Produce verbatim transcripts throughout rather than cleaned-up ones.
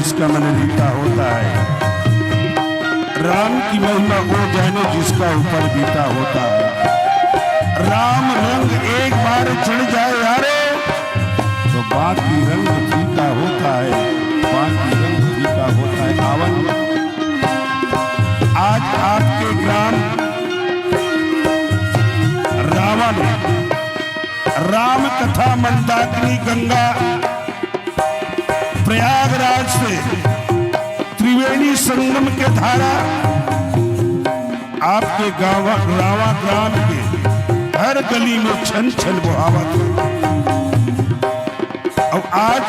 जिसका मन रीता होता है। राम की महिमा वो जाने जिसका ऊपर बीता होता है। राम रंग एक बार चढ़ जाए यारो, तो बाकी रंग फीका होता है, बाकी रंग फीका होता है। आवन, आज आपके ग्राम रावा में राम कथा मंदाकिनी गंगा प्रयागराज से त्रिवेणी संगम के धारा आपके गाँव रावा ग्राम के हर गली में छन छन बहावत हे। अउ आज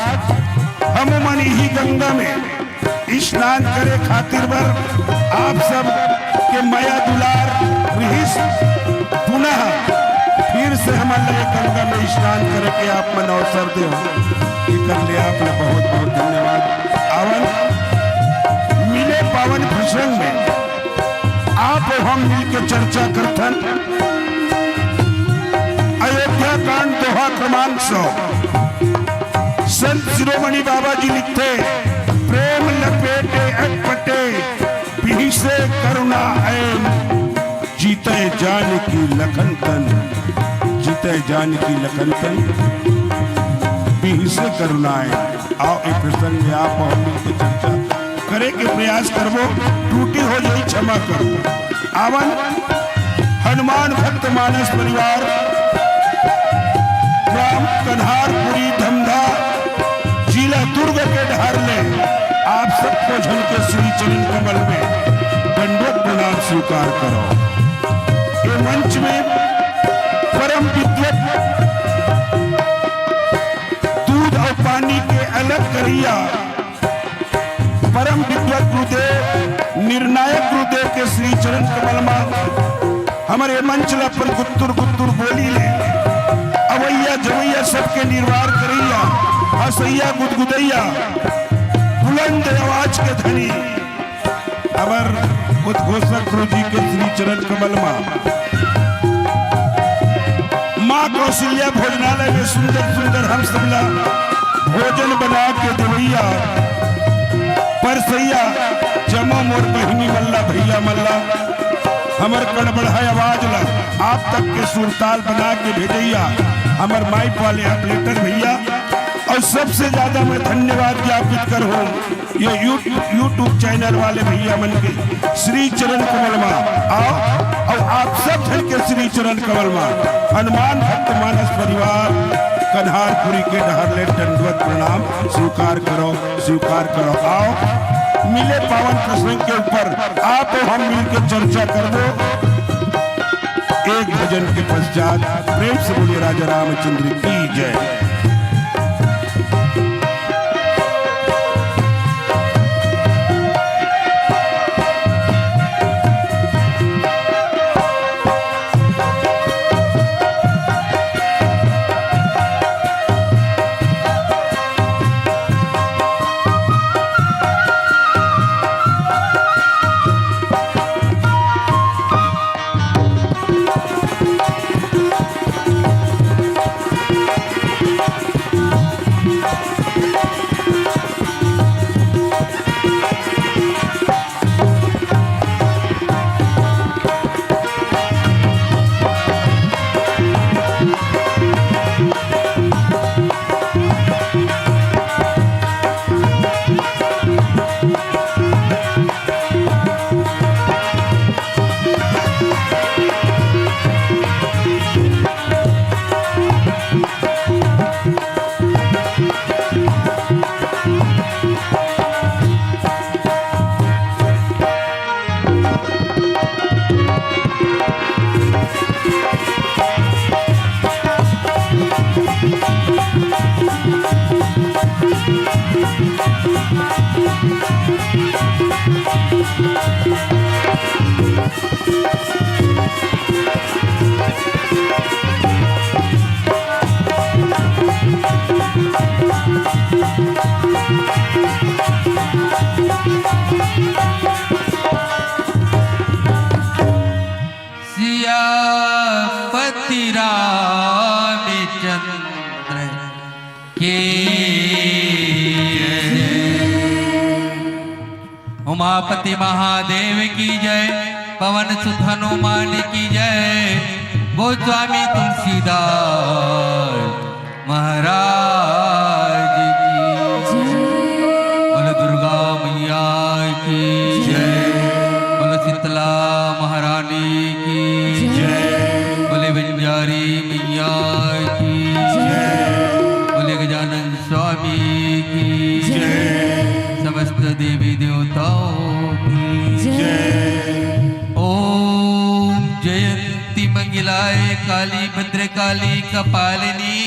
हम मन इही गंगा में स्नान करे खातिर बर आप सब के मया दुलार रिहिस। पुनः फिर से हमन ला ये गंगा में स्नान करे के आप मन अवसर देव, एकर ले आप ला बहुत बहुत धन्यवाद। आवन, मिले पावन प्रसंग में आप हम मिलके चर्चा करथन। अयोध्या कांड दोहा क्रमांक सौ। संत शिरोमणि बाबा जी लिखथे, "प्रेम लपेटे अटपटे, बिहसे करुणा ऐन, जीते जानकी लखन तन, जीते जानकी लखन तन, बिहसे करुणा ऐन।" आओ, ए प्रसंग में आप हम मिलके चर्चा करे के प्रयास करबो, त्रुटि हो जाही, क्षमा करबो। आवन, हनुमान भक्त मानस परिवार, ग्राम कन्हारपुरी धमधा, जिला दुर्ग के डहर ले आप सबको झन के श्री चरण कमल में दंडवत प्रणाम स्वीकार करो। ये मंच में परम विद्वत, दूध और पानी के अलग करैया, परम विद्वत गुरुदेव, निर्णायक गुरुदेव के श्री चरण कमल मा हमर ए मंच ला अपन गुत्तुर गुत्तुर बोली ले अवैया जवैया सबके निर्वार करैया, हंसैया गुदगुदैया, बुलंद आवाज के धनी हमर उद्घोषक गुरु जी के श्री चरण कमल मा माँ कौशल्या भोजनालय में सुंदर सुंदर हम सबला भोजन बना के देवैया, परसैया, जम्मो मोर बहिनी मल्ला, भैया मल्ला, हमर कड़बड़हा आवाज ला आप तक के सुरताल बना के भेजैया, हमर माइक वाले ऑपरेटर भैया, और सबसे ज्यादा मैं धन्यवाद ज्ञापित करहूँ ये यू-, YouTube चैनल वाले भैया मन के श्री चरण कमल मा आओ, और आप सब झन के श्री चरण कमल मा हनुमान भक्त मानस परिवार कन्हारपुरी के डहर ले दंडवत प्रणाम स्वीकार करो, स्वीकार करो। आओ, मिले पावन प्रसंग के ऊपर आप और हम मिलके चर्चा करबो। एक भजन के पश्चात प्रेम से बोलिए राजा रामचंद्र की जय। सियापति रामचंद्र की जय। उमापति महादेव की जय, पवन सुत हनुमान की जय, गोस्वामी तुलसीदास महाराज की जय। बोलो दुर्गा मैया की जय। बोलो शीतला महारानी की जय। बोले बंजारी मैया की जय। बोले गजानन स्वामी की जय। समस्त देवी देवताओं की जय। ओम जयंती मंगलाय काली भद्रकाली कपालिनी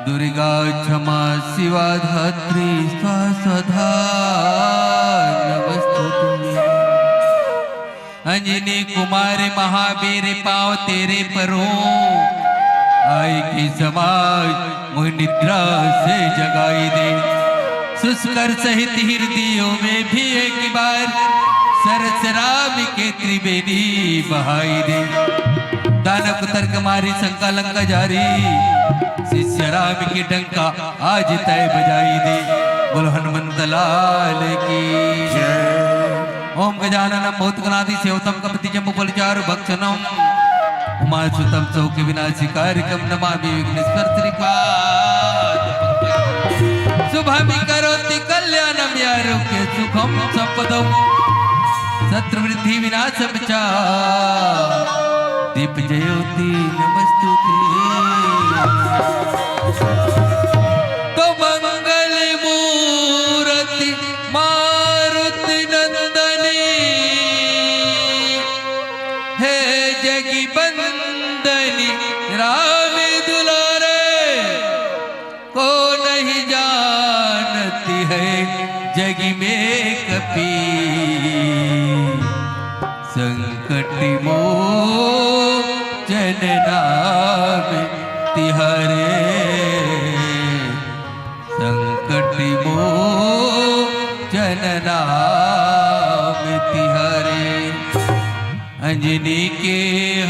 दुर्गा क्षमा शिवा धात्री स्वाहा सदा नमस्तुते। अंजनी कुमार महावीर पाँव तेरे परो, आय के समाज मोहि निद्रा से जगाई दे। सुस्कर सहित हृदयों में भी एक बार सरस राम के त्रिवेणी बहाई दे। दानव कुतर्क मारी शंका लंका जारी, शिष्य राम की डंका आज तय बजाई दे। बोलो हनुमंत लाल की जय। ओम गजाननम भूतगणाधि सेवतम कपति जम्बु बलचारु भक्षणम उमा सुतम शोक विनाशिकारकम नमामि विघ्नेश्वर श्रीपाद। शुभम करोति कल्याणम आरोग्य सुखम संपदम शत्रु वृद्धि विनाशम च दीप ज्योति नमस्तुते। तो मंगल मूरति मारुति नंदनी हे जगी बंदनी राम दुलारे। को नहीं जानती है जग में कपी संकट मोचन नाम तिहारे। संकट मोचन नाम तिहारे। अंजनी के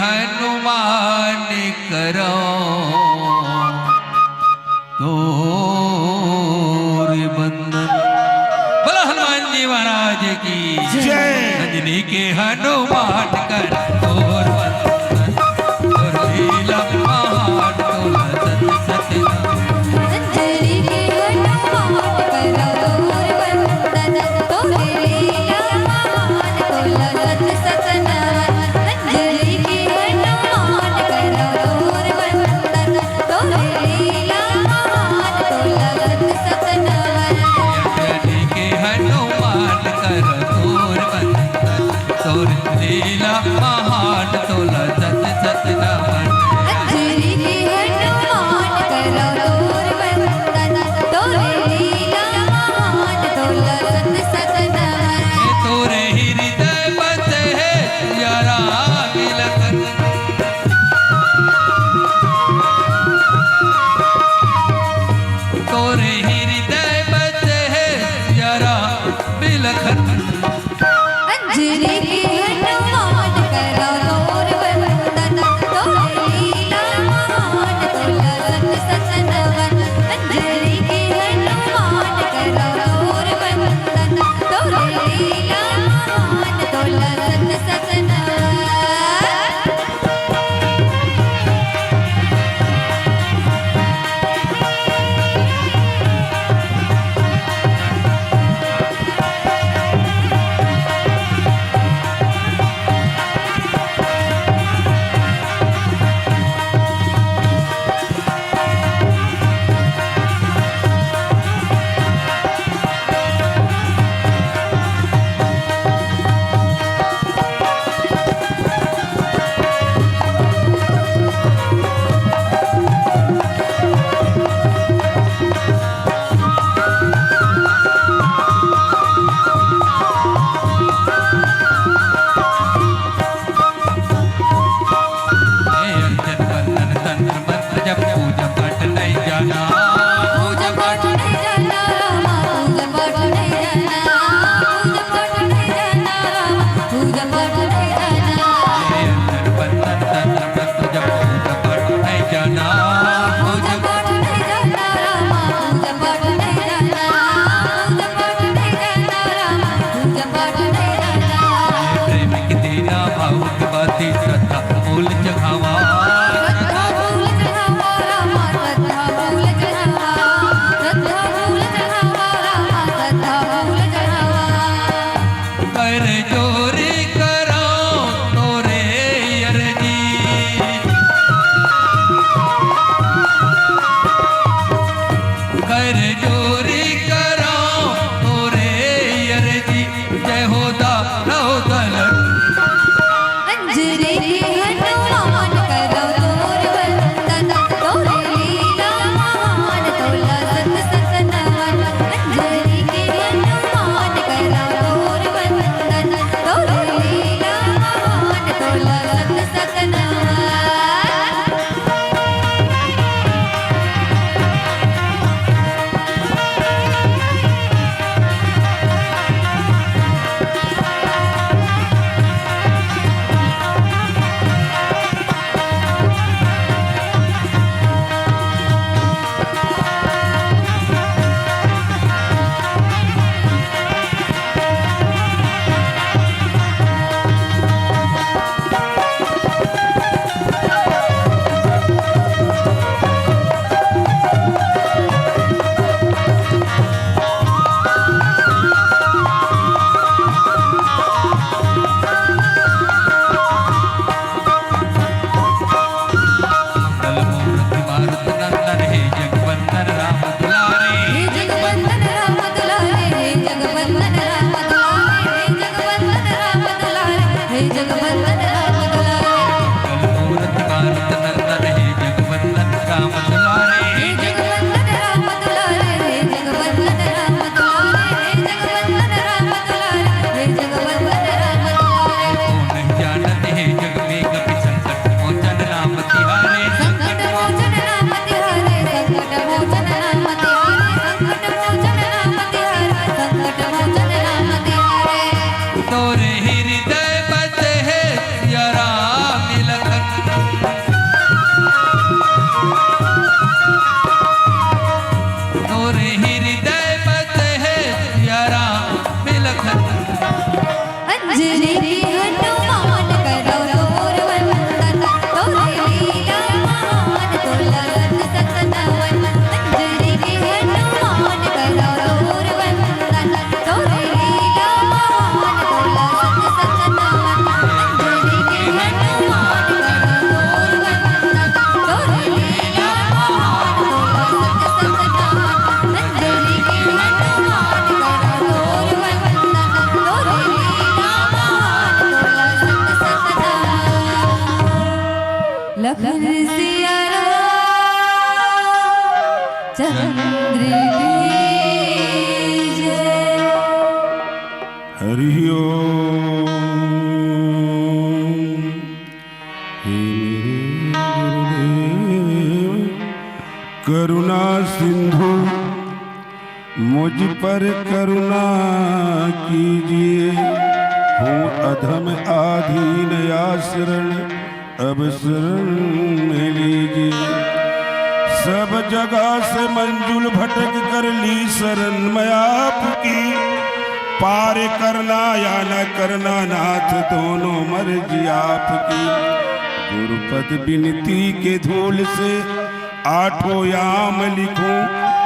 हनुमान करो तोर बंदन। बोलो हनुमान जी महाराज की जय। अंजनी के हनुमान कर तोर बंदन, तोर लीला महान तोला सत सत नाम। अंजनी के हनुमान कर तोर बंदन, तोर लीला महान तोला सत सत नाम। अंजनी के हनुमान कर तोर बंदन, तोर लीला महान तोला सत सत नाम। अंजनी के हनुमान कर तोर बंदन, तोर लीला महान तोला लखन सिया राम चंद्र की जय। हरि ओम। हे मेरे गुरुदेव, करुणा सिंधु मुझ पर करुणा कीजिए, हूँ अधम आधीन आश्रण अब शरण में लीजिए। सब जगह से मंजुल भटक कर ली शरण मैं आपकी, पार करना या न करना नाथ दोनों मर्जी आपकी। गुरुपद विनती के धूल से आठों याम लिखूं,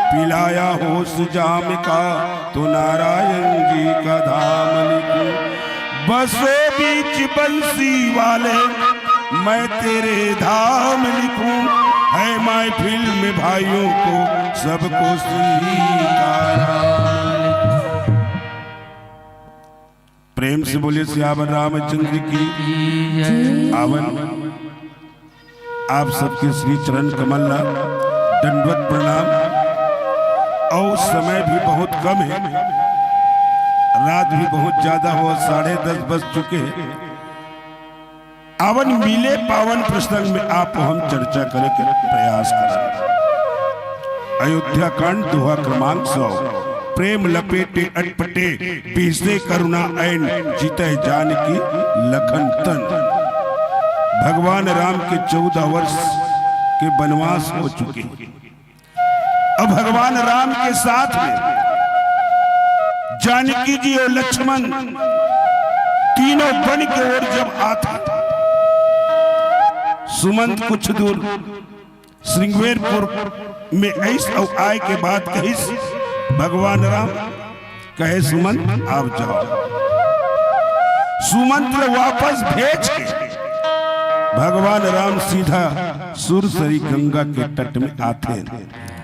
पिलाया होश जाम का तो नारायण जी का धाम लिखूं। बसो बीच बंसी वाले मैं तेरे धाम लिखूं, है महफिल में भाइयों को सबको सीताराम। प्रेम से बोलिए सियावर रामचंद्र की। आवन आप सबके श्री चरण कमल ला दंडवत प्रणाम। और समय भी बहुत कम है, रात भी बहुत ज्यादा हो, साढ़े दस बज चुके हैं। आवन मिले पावन प्रसंग में आप हम चर्चा करे के प्रयास करें। अयोध्या कांड दोहा क्रमांक सौ। प्रेम लपेटे अटपटे, बीसे करुणा ऐन, जीते जानकी लखन तन। भगवान राम के चौदह वर्ष के वनवास हो चुके। अब भगवान राम के साथ में जानकी जी और लक्ष्मण तीनों वन के ओर जब आथे, सुमंत कुछ दूर श्रृंगवेरपुर में अइस अउ आय के बाद कहिस, भगवान राम कहे, सुमंत, आप जाओ। सुमंत ला वापस भेज के भगवान राम सीधा सुरसरी गंगा के तट में आथे।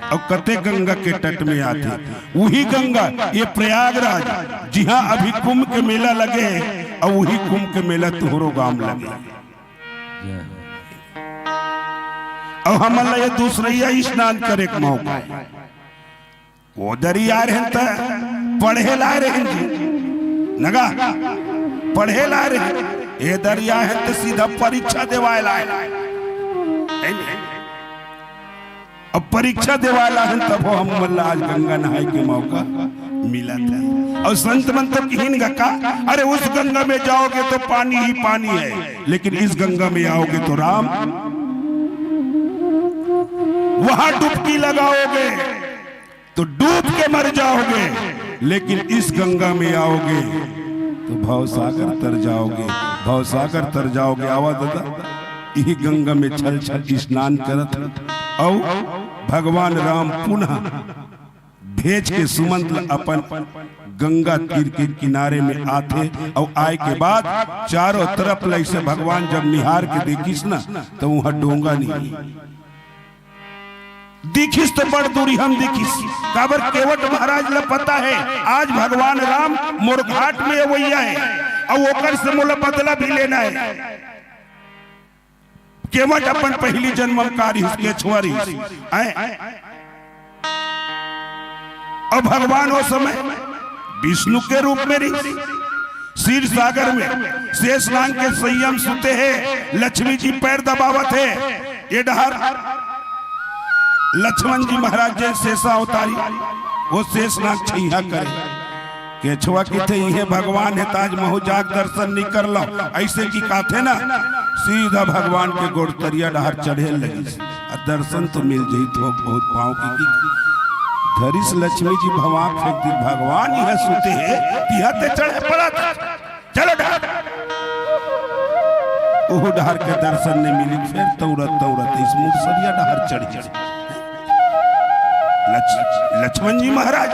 अउ कते गंगा के तट में आथे? उही गंगा, ये प्रयागराज, जिहां अभी कुंभ के मेला लगे हे, अउ उही कुंभ के मेला तुहरो गांव लगे। अउ हमन ला ये दूसरइया स्नान करे के मौका हे। ओ दरी आय रहेन त पढ़े ला आय रहेन जी, नगा, पढ़े ला आय रहेन। ए दरी आय रहेन त सीधा परीक्षा देवाय ला आय रहेन। अब परीक्षा देवाय ला आय रहेन, तभो हमन ला आज गंगा नहाय के मौका मिलत हे। अउ संत मन तो किहिन गा का, अरे उस गंगा में जाओगे तो पानी ही पानी है, लेकिन इस गंगा में आओगे तो राम, वहां डुबकी लगाओगे तो डूब के मर जाओगे, लेकिन इस गंगा में आओगे तो भवसागर तर जाओगे, भवसागर तर जाओगे। आवा दादा, इही गंगा में छल छल स्नान करत हे। अउ भगवान राम पुनः भेज के सुमंत ल अपन गंगा तीर के किनारे में आथे। अउ आय के बाद चारों तरफ ल अइसे भगवान जब निहार के देखिस न, त उहां डोंगा नहीं दिखिस, त बड़ दूरिहा म दिखिस। काबर, केवट महाराज ल पता हे, आज भगवान राम मोर घाट में अवइया हे, अउ ओकर से मोला बदला भी लेना हे। केवट अपन पहिली जन्म म का रिहिस, केछवा रिहिस। आय? अउ भगवान ओ समय विष्णु के रूप में रिहिस। क्षीर सागर में शेष नाग के सइया म सुते हे, लक्ष्मी जी पैर दबावत हे। ये डहर लक्ष्मण जी महाराज जइसे शेषा अवतारी, ओ शेष नाग छइहां करे। केछवा कहिथे, इहें भगवान हे, त आज महूं जाके दर्शन नइ कर लंव। अइसे कहि के आथे न, सीधा भगवान के गोड़ तरिया डहर चढ़े लगिस। अउ दर्शन तो मिल जही, थोक बहुत पांव के कि धरिस लक्ष्मी जी भवां फेंक दिस, भगवान इहां सुते हे, तिहां ते चढ़े पड़त। चलो डहर। ओहू डहर के दर्शन नइ मिलिस, फेर तौरत तौरत इस मुड़सरिया डहर चढ़िस। लक्ष-, लक्ष्मण जी महाराज,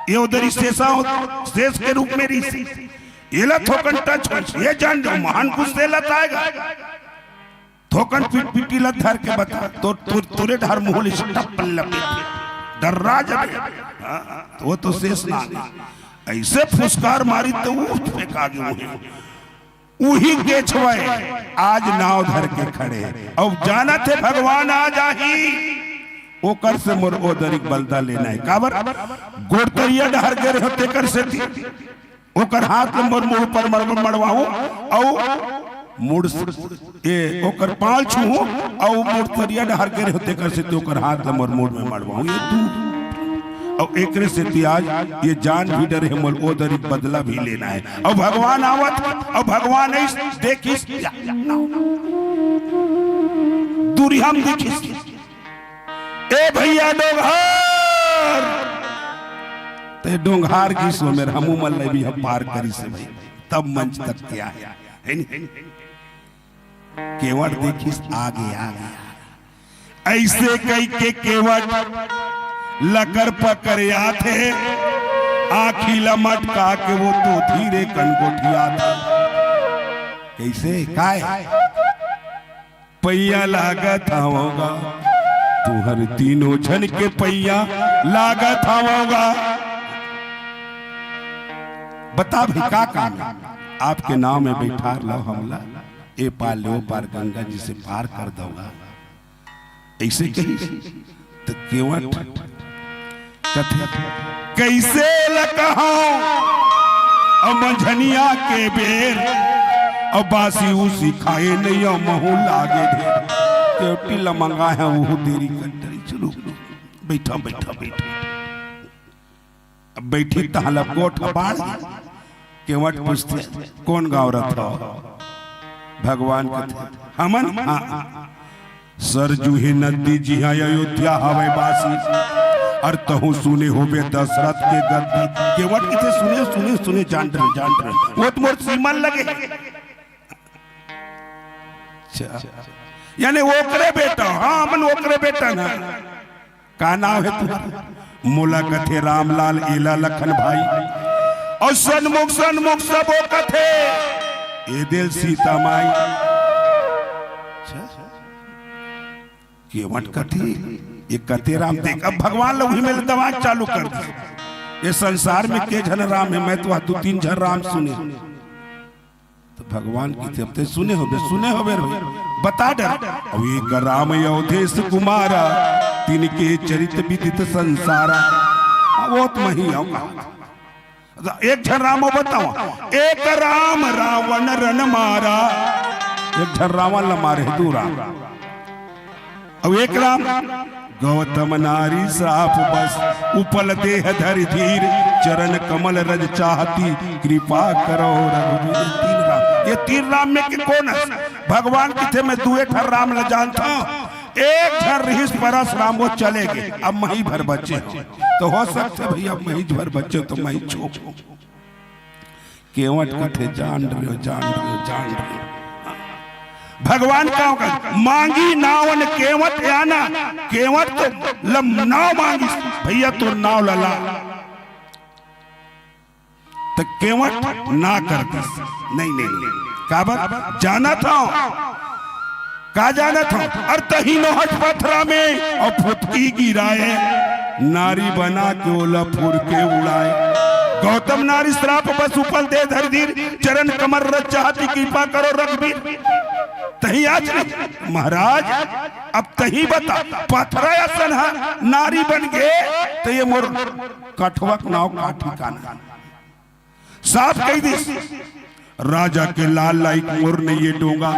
ये उधर ही शेषा हो-, शेष के रूप में रहिस। एला थोकन टच होइस, ये जान जाओ, महान गुस्से लताएगा। थोकन पिटपिटी ला धर के बता, तो तोरे डहर मुँह ले टप्पल लपेट, डर्रा जबे। हाँ, तो वो तो शेष नाग हे। अइसे फुसकार मारिस त उठ फेंका गे उहें। उही केछवय आज नाव धर के खड़े। अब जानत हे भगवान आ जाही, ओकर से मोर ओ दरी के बदला लेना हे। काबर? गोड़तरिया डहर गे रहेंव तेकर सेती ओकर हाथ ल मोर मुड़ ऊपर मड़-, मड़वाहूं, अउ मुड़ स-, ए, ओकर पांव छूहूं, अउ मुड़सरिया डहर गे रहेंव तेकर सेती ओकर हाथ ल मोर मुड़ में मड़वाहूं। ये दू, अउ एकरे सेती आज ये जान भी डरे हे, मोला ओ दरी बदला भी लेना हे। अउ भगवान आवत, अउ भगवान अइस देखिस, या, या, ना। दूरिहा म दिखिस। ए भइया डोंगहार, ते डोंगहार गिस ओ मेर, हमू मन ल भी हम पार करिस हे भाई, तब मंच तक के आए, हे नी? केवट देखिस, आगे, आगे, आगे। अइसे कहिके केवट लकर पकर आथे, आँखी ल मटका के वो तो धीरे कन गोठियाथे। कइसे? काय? पइयाँ लागत हवंव गा, तुँहर तीनों झन के पइयाँ लागत हवंव गा। बता भाई, का काम हे? आपके नाव में बइठार लव हमला, ए पार ले ओ पार गंगा जी से पार कर दव गा। अइसे कहिस त केवट कथे, कइसे ल कहंव, अब मंझनिया के बेर, अब बासी उसी खाए नइ, अब महूँ लागे ढेर। केवटी ल मंगाए हंव, ओहू देरी कर डरिस। चलो, बइठा, बइठा, बइठा। अब बइठिस तहाँ ल गोठ बाढ़ गे। केवट पूछथे, कोन गाँव रथव? भगवान कथे, हमन? हाँ, हाँ। सरजू हे नदी जिहाँ अयोध्या हवय बासी, अउ तहूँ सुने होबे दशरथ के गद्दी। केवट कथे, सुने, सुने, सुने, जान डरेंव, जान डरेंव। वो तो मोर सीमा लगे। अच्छा। यानी ओकरे बेटा, हाँ, हमन ओकरे बेटा ना। का नाव हे तुँहर? मोला कथे रामलाल, एला लखन भाई। अउ सनमुख, सनमुख सबो कथे, ए दे ल सीता माई। अच्छा। केवट कथे, ए कते राम देख। अब भगवान ल उही मेर दवाय चालू कर दिस। ए संसार में के झन राम हे, मैं तो दू तीन झन राम सुने। त भगवान कथे, अब ते सुने होबे, सुने होबे रे, बता डर। अब एक राम अवधेश कुमारा, तिनके चरित विदित संसारा। हाँ, वो तो महीं हंव कहा। त एक झन राम अउ बतावंव, एक राम रावण रन मारा, एक झन रावण ल मारे हे, दू राम। अउ एक राम, गौतम नारी श्राप बस, उपल देह धरि धीर, चरण कमल रज चाहती, कृपा करो रघुवीर। तीन राम, ये तीन राम में के कोन हे? भगवान कथे, मैं दुए ठन राम ल जानथंव, एक झन रिहिस परस राम, वो चले गे, अब महीं भर बचे हंव। त हो सकथे भइया, महीं भर बचे हंव त महीं छो केवट कथे, जान डरेंव, जान डरेंव, जान डरेंव। भगवान का होगा? मांगी नावन केवट आना, केवट तो ल नाव मांगिस, भइया तोर नाव ल ला। त केवट ना कर दिस, नहीं, नहीं, नहीं। काबर? जानत हंव, का जानत हंव? अरे तहीं नोहट पथरा में अउ फुतकी गिराए, नारी बना के ओला फुर के उड़ाए। गौतम नारी श्राप बस उपल देह धरि धीर, चरण कमल रज चाहती कृपा करो रघुवीर। तहीं आज नहीं, महाराज, अब तहीं बता, पथरा असन ह नारी बन गे, त ये मोर कठवा के नाव का ठिकाना? साफ कहि दिस, राजा के लाल लाइक मोर नइ ये डोंगा।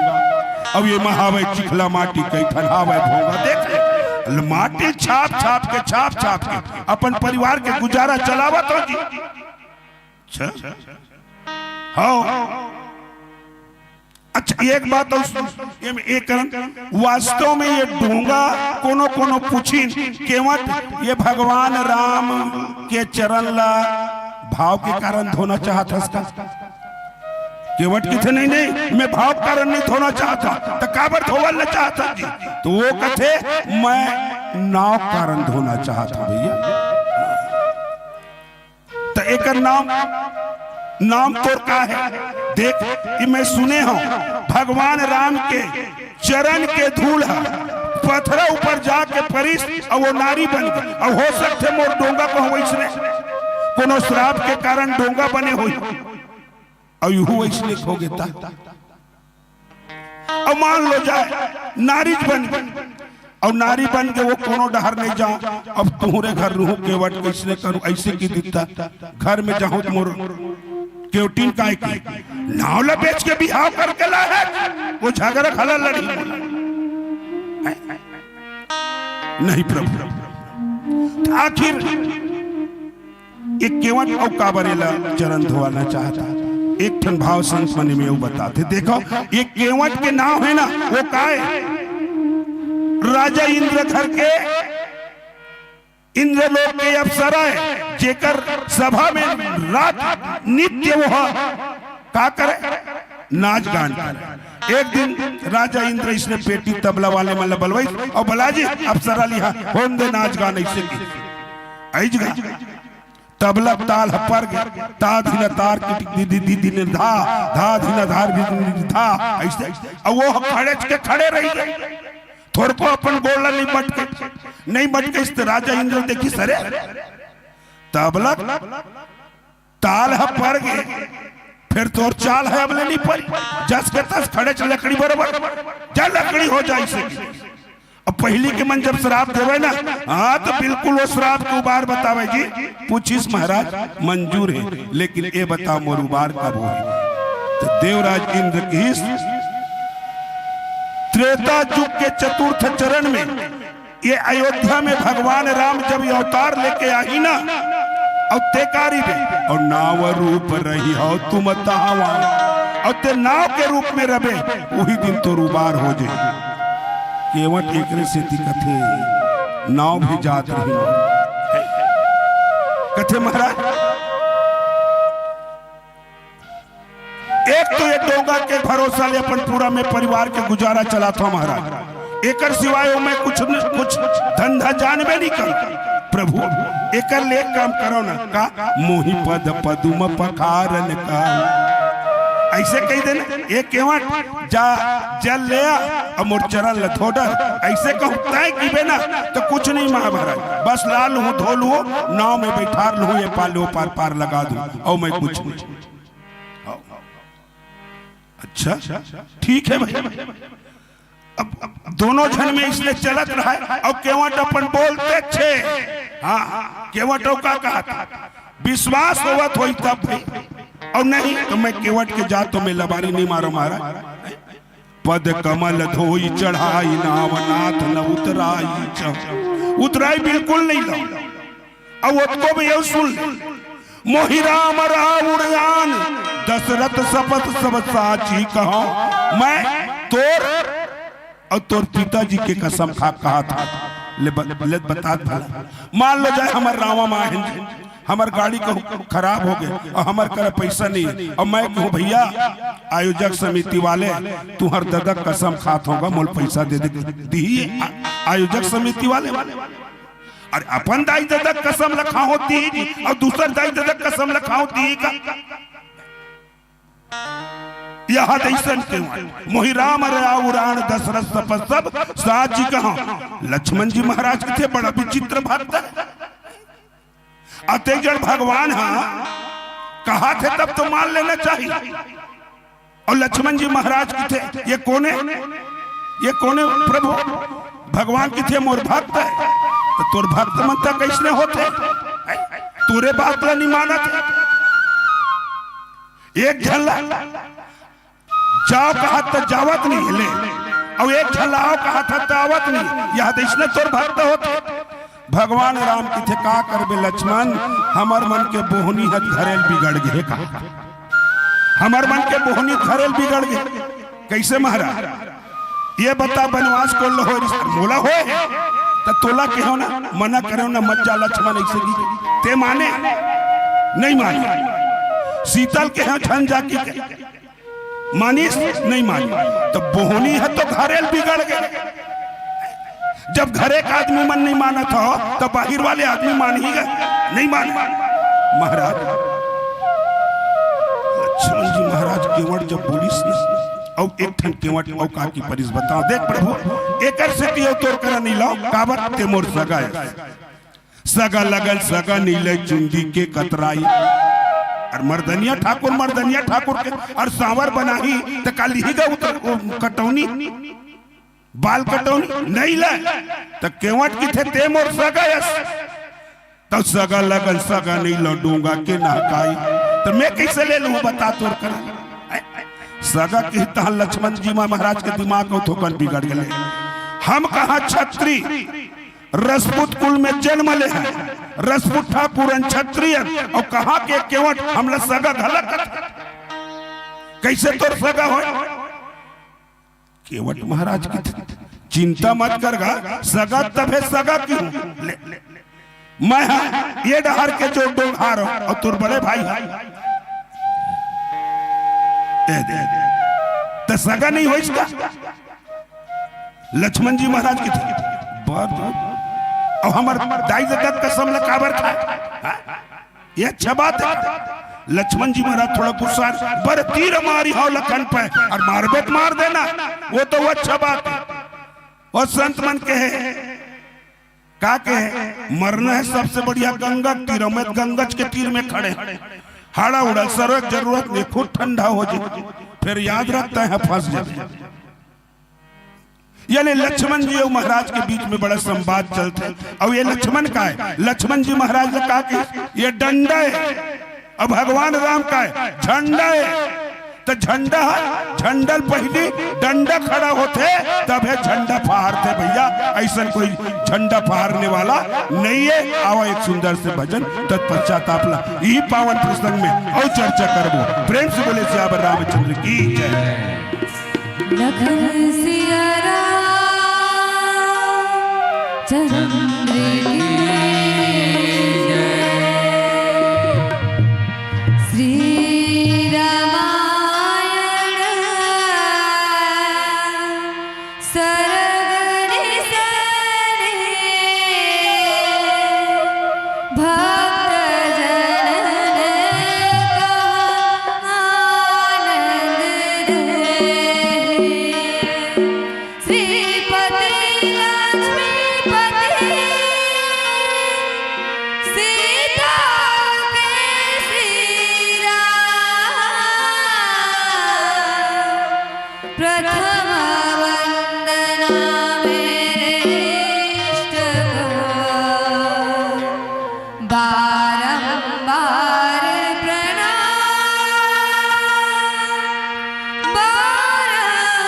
अब ये म हावय चिखला माटी, कई ठन हावय भोंगा। देख ले, माटी छाप छाप के, छाप छाप के अपन परिवार के गुजारा चलावत हंव जी। अच्छा? हव। अच्छा, एक बात अउ सुन, ये में एक करन, वास्तव में ये डोंगा कोनो कोनो पूछिन, केवट ये भगवान राम के चरण ला भाव के कारण धोना चाहत हस का? केवट कथे, "नहीं, नहीं, मैं भाव के कारण नहीं धोना चाहत हंव।" "त काबर धोवल ल चाहत हस जी?" त वो कथे, "मैं नाव के कारण धोना चाहत हंव भैया।" त एकर नाम, नाम तोर का हे? देख, ये मैं सुने हंव, भगवान राम के चरण के धूल ह पथरा ऊपर जाके परिस अउ वो नारी बन गे। अउ हो सकथे मोर डोंगा कहूं वइसने कोनो श्राप के कारण डोंगा बने होही, अउ इहू वइसने हो गे त। अउ मान लो जाय, नारी बन गे, अउ नारी बन गे वो कोनो डहर नहीं जांव, अब तुंहरे घर रहूं, केवट कइसने करूं, अइसे कहि दिस त घर में जाहूं त मोर केवटिन काय कही, "नाव ल बेच के बिहाव करके लाय हस, वो झगरा घला लड़ही।" नहीं प्रभु, आखिर ये केवट अउ काबर एला चरण धोवाना चाहत हे? एक ठन भाव संत मन में अउ बताथे। देखो, ये केवट के नाव हे ना, वो काय? राजा इंद्र घर के, इंद्रलोक के अप्सरा हे, जेकर सभा में रात नित्य वो का करे? नाच गान करे। एक दिन राजा इंद्र अइसने पेटी तबला वाले मन ला बलवाइस अउ बला जी, अप्सरा ल इहां होन दे नाच गान, अइसे कहि। अइस गा। तबला ताल ह पर गे, ता धिन तार की टिक दी दी दी दी निर्धा, धा धिन धार की धी धा, अइसे। अउ वो ह खड़ेच के खड़े रहि गे। थोरको अपन गोड़ ला नहीं मटके, नहीं मटके, अइस त राजा इंद्र देखिस, "अरे, तबला ताल ह पर गे, फेर तोर चाल ह अब ले नहीं परी, जस के तस खड़ेच लकड़ी बरोबर, जा लकड़ी हो जा अइसे।" अब पहिली के मन जब श्राप देवय ना, हां, त बिल्कुल वो श्राप के उबार बतावय जी। पूछिस महाराज, मंजूर हे, लेकिन ए बता मोर उबार कब होही? त देवराज इंद्र कहिस, त्रेता युग के चतुर्थ चरण में ये अयोध्या में भगवान राम जब ये अवतार लेके आही ना, अउ ते का रहिबे, अउ नाव रूप रहिहव तुम तहां, अउ ते नाव के रूप में रहिबे, उही दिन तोर उबार हो जाही। केवट एकरे सेती कथे, नाव भी जात रही। कथे महाराज, एक तो ये डोंगा के भरोसा ले अपन पूरा मैं परिवार के गुजारा चलात हंव महाराज, एकर सिवाय वो मैं कुछ न, कुछ धंधा जानबे नहीं करूं। प्रभु, एकर ले एक काम करो ना, का? "मोहि पद पदुम पखारन का।" अइसे कहि दे ना, "ए केवट, जा जल ले आ अउ मोर चरण ल धो डर।" अइसे कहूं, तंय कहिबे ना, त कुछ नहीं महाराज, बस ला लूहूं, धो लूहूं, नाव में बइठार लूहूं, ए पार ले ओ पार पार लगा दूं, अउ मैं कुछ नहीं। अच्छा, ठीक हे भाई। अब दोनों झन में अइसने चलत रहय, अउ केवट अपन बोलथे छे। हां, केवट अउ का कहत? विश्वास होवत होही तब भाई, अउ नहीं त मैं केवट के जात हंव, मैं लबारी नहीं मारंव महाराज। पद कमल धोई चढ़ाई नाव नाथ न उतराई च-, उतराई बिल्कुल नहीं लव। अउ ओतको में अउ सुन ले, "मोहि राम राउर आन दशरथ सपथ सब साची कहंव।" मैं तोर अउ तोर पिताजी के कसम खा के कहत हंव। ले ब-, ले बतात भला। मान लो जाय हमर रावा माँ हे, हमर गाड़ी कहूं खराब हो गे अउ हमर करा पइसा नहीं हे, अउ मैं कहूं, "भइया, आयोजक समिति वाले, तुंहर ददा के कसम खात हंव गा, मोला पइसा दे दे।" दिही आ-, आयोजक समिति वाले, वाले। अरे अपन दाई ददा के कसम ल खाहूं त दिही, अउ दूसर दाई ददा के कसम ल खाहूं त दिही का? इहां त अइसन केवट, "मोहि राम राउर आन दशरथ सपथ सब साची कहंव।" लक्ष्मण जी महाराज कथे, "बड़ा विचित्र भक्त हे।" अतेक जड़ भगवान ह कहत हे तब तो मान लेना चाहिए। अउ लक्ष्मण जी महाराज कथे, "ये कोन हे? ये कोन हे प्रभु?" भगवान कथे, "मोर भक्त हे।" त तोर भक्त मन त कइसने होथे? तोरे बात ल नहीं मानत हे। एक झन ला जाव कहत त जावत नहीं हे, ले, अउ एक झन ला आव कहत हस त आवत नहीं हे। इहां त अइसने तोर भक्त होथे। भगवान राम कथे, "का करबे लक्ष्मण, हमर मन के बोहनी ह घरे ले बिगड़ गे हे का? हमर मन के बोहनी घरे ले बिगड़ गे हे।" कइसे महाराज? ये बता, बनवास कोन ल होय रिहिस? मोला होय हे, त तोला कहेंव ना, मना करेंव ना, मत जा लक्ष्मण, अइसे कहि। तें माने? नहीं मानी। सीतल के यहाँ झन जाके मानिस, नहीं मानी। तो बोहनी ह तो घरे ल बिगड़ गे। जब घरे के आदमी मन नहीं मानत हो, तो बाहिर वाले आदमी मानही गा, नहीं माने। महाराज, लक्ष्मण जी महाराज केवट जब बोलिस न, अउ एक ठन केवट अउ का की परिस बताओ। देख प्रभु, एकर सेती अउ तोर करा नहीं लाओ, काबर ते मोर सगा ए। सगा लगन सगा नीले चुंदी के कतराई। अउ मर्दनिया ठाकुर, मर्दनिया ठाकुर के अउ सांवर बनाही त का लिही गा उतर, ओ, कटौनी, बाल कटौनी नहीं ले। त केवट किथे ते मोर सगा अस। त सगा लगन सगा नीले डोंगा के नहकाई। त मैं कइसे ले लूं बता तोर करा। सगा किथे तहां लक्ष्मण जी महाराज के दिमाग अउ थोकन बिगड़ गेले। हम कहां छत्री रजपूत कुल में जनम ले हन, रजपूत ठाकुर अन, छत्री अन, अउ कहां के केवट हमला सगा घला कथे। कइसे तोर सगा होय? केवट महाराज किथे, चिंता मत कर गा, सगा तभे सगा किहूं। ले, ले, मैं हा ये डहर के जो डोंगहार हों अउ तोर बड़े भाई हा। ए दे, त सगा नहीं होइस का? लक्ष्मण जी महाराज किथे, बर, बर। अउ हमर दाई ददा के कसम ल काबर खाय? हाँ? ये अच्छा बात हे? लक्ष्मण जी महाराज थोड़ा गुस्सा, बर तीर मारी हव लखन पे, अउ मारबे त मार देना, वो तो वो अच्छा बात हे। अउ संत मन कहे, का कहे, मरना हे सबसे बढ़िया गंगा के तीर, मैं गंगा के तीर में खड़े हंव। हाड़ा उड़ा सरोय के जरूरत नहीं, खुद ठंडा हो जाय, फेर याद रख तैं हा फंस जाबे। यानी लक्ष्मण जी अउ महाराज के बीच में बड़ा संवाद चलथे। अउ ये लक्ष्मण का हे? लक्ष्मण जी महाराज ल का कहिस, ये डंडा हे, अउ भगवान राम का हे, झंडा हे। त झंडा हे, झंडा ल पहिली डंडा खड़ा होथे, तभे झंडा फहरथे भइया। अइसन कोई झंडा फहराने वाला नहीं हे। आवा एक सुंदर से भजन, तत्पश्चात आप ला इही पावन प्रसंग में अउ चर्चा करबो। प्रेम से बोले सियावर रामचंद्र की जय। लखन सिया राम चंद्र की जय। श्री रामायण सरग निसरणी भक्त जन कहा आनंद दे। श्रीपति लक्ष्मीपति सीता के श्री राम। प्रथम वंदना मेरे इष्ट को, बारंबार प्रणाम, बारंबार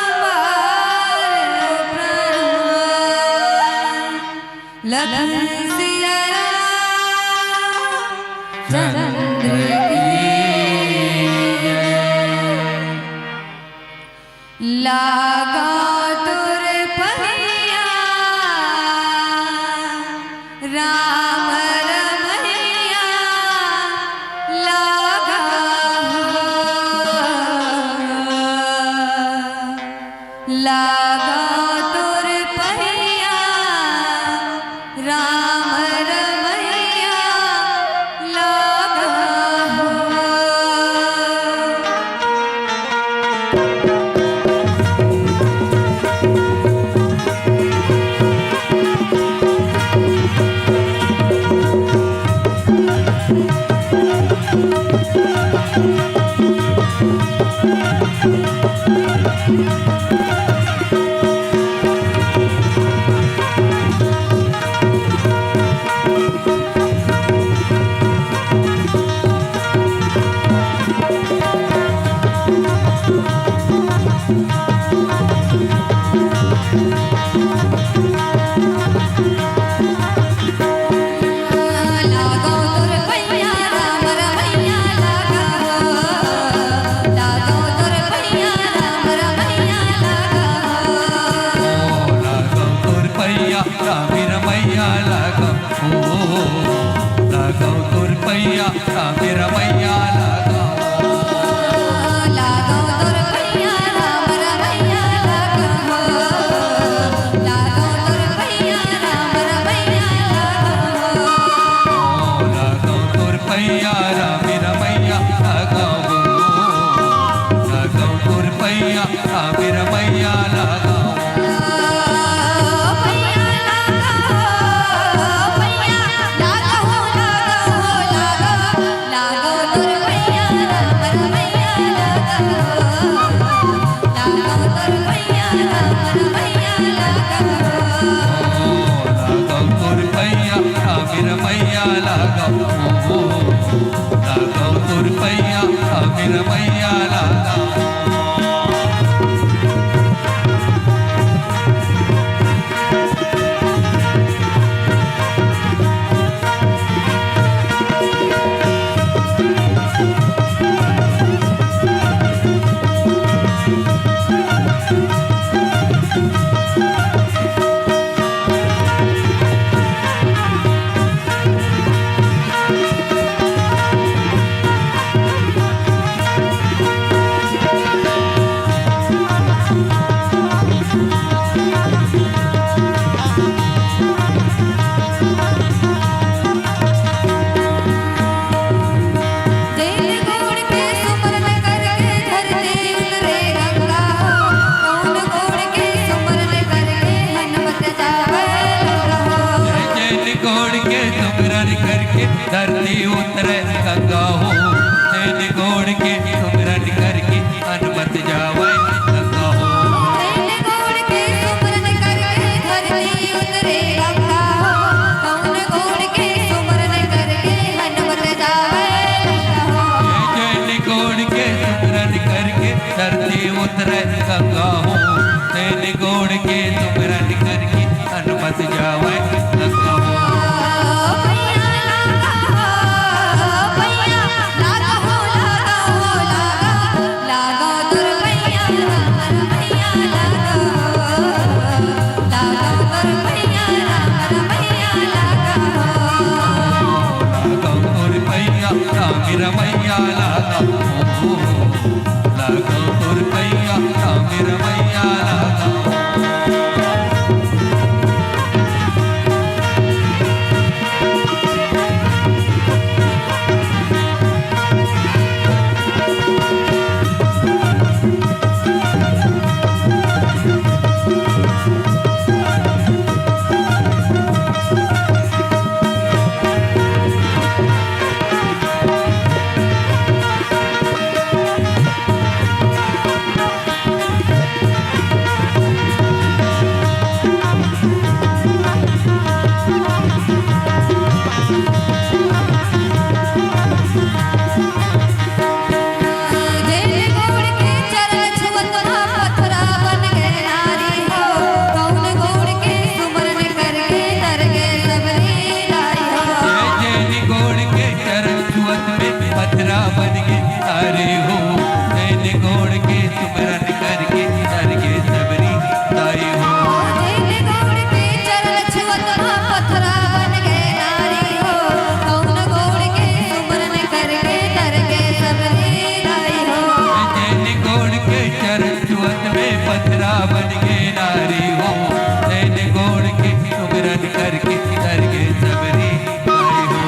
प्रणाम। लखन सिया राम चंद्र की। लागा तोर पहिया राम रमैया लागा हो। लागा तोर पहिया राम मेरा मैया लगाओ। लगाओ तोर पैया, मेरा मैया लगाओ। लगाओ तोर पैया, मेरा मैया लगाओ। जैन गोड़ के सुमरन करके धरती उतरे गंगा हो, कौन गोड़ के सुमरन करके हनुमत जावे गंगा हो। जैन गोड़ के सुमरन करके धरती उतरे गंगा हो, जैन गोड़ के सुमरन करके हनुमत जावे गंगा हो। जैन गोड़ के सुमरन करके धरती उतरे गंगा हो, कौन गोड़ के सुमरन करके हनुमत जावे गंगा हो। जैन गोड़ के सुमरन करके धरती उतरे गंगा हो, जैन गोड़ के सुमरन करके हनुमत जावे गंगा हो। लगाओ तोर पैया, मेरा मैया लगाओ। लगाओ तोर पैया, मेरा मैया लगाओ। जैन गोड़ के चरण छुअत म पथरा बन गे नारी हो, कौन गोड़ के सुमरन करके तर गे सबरी दाई हो। जैन गोड़ के चरण छुअत में पथरा बन गे नारी हो, जैन गोड़ के सुमरन करके तर गे सबरी दाई हो। जैन गोड़ के चरण छुअत म पथरा बन गे नारी हो, कौन गोड़ के सुमरन करके तर गे सबरी दाई हो। जैन गोड़ के चरण छुअत में पथरा बन गे नारी हो, जैन गोड़ के सुमरन करके तर गे सबरी दाई हो।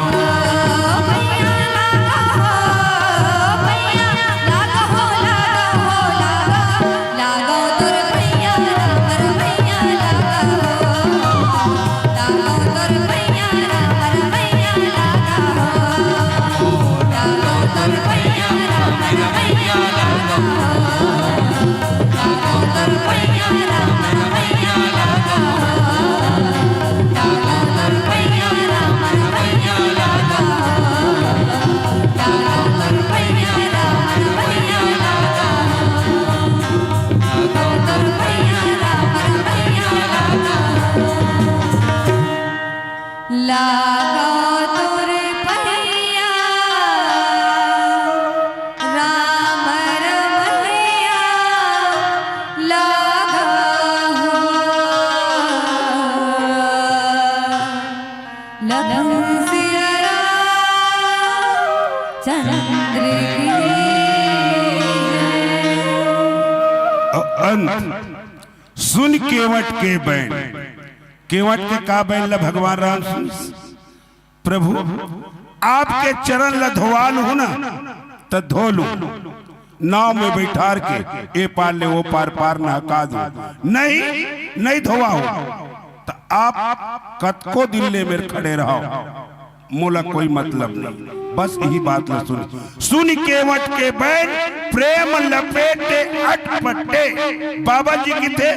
लागा तोर पैया, राम रमैया, लागा हो। लखन सिया राम चंद्र की जय। अ-, अंत सुन केवट के बैन। केवट के का बैन ल भगवान राम सुन, प्रभु, आपके चरण ल धोवा लूं ना, त धो लूं, नाव में बइठार के ए पार ले ओ पार, पार नहका दूं। नहीं, नहीं धोवा हो। त आप कतको दिन ले मेर खड़े रहो, मोला कोई मतलब नहीं। बस इही बात ल सुन, सुन केवट के बैन, प्रेम लपेटे अटपटे। बाबा जी कथे,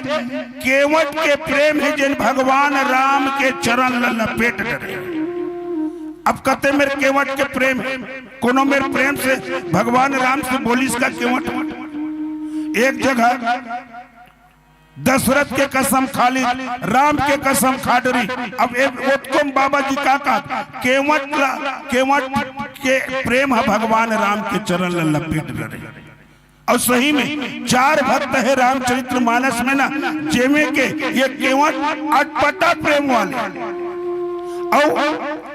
केवट के प्रेम हे जेन भगवान राम के चरण ल लपेट डरे। अब कथे मेर केवट के प्रेम हे, कोनो मेर प्रेम से भगवान राम से बोलिस का केवट? एक जगह दशरथ के कसम खा ली, राम के कसम खा डरी। अब एक ओतकोम बाबा जी का कहा, केवट ला, केवट के प्रेम ह भगवान राम के चरण ल लपेट डरे। अउ सही में चार भक्त हे रामचरित्र मानस में ना, जेमे के ये केवट अटपटा प्रेम वाले। अउ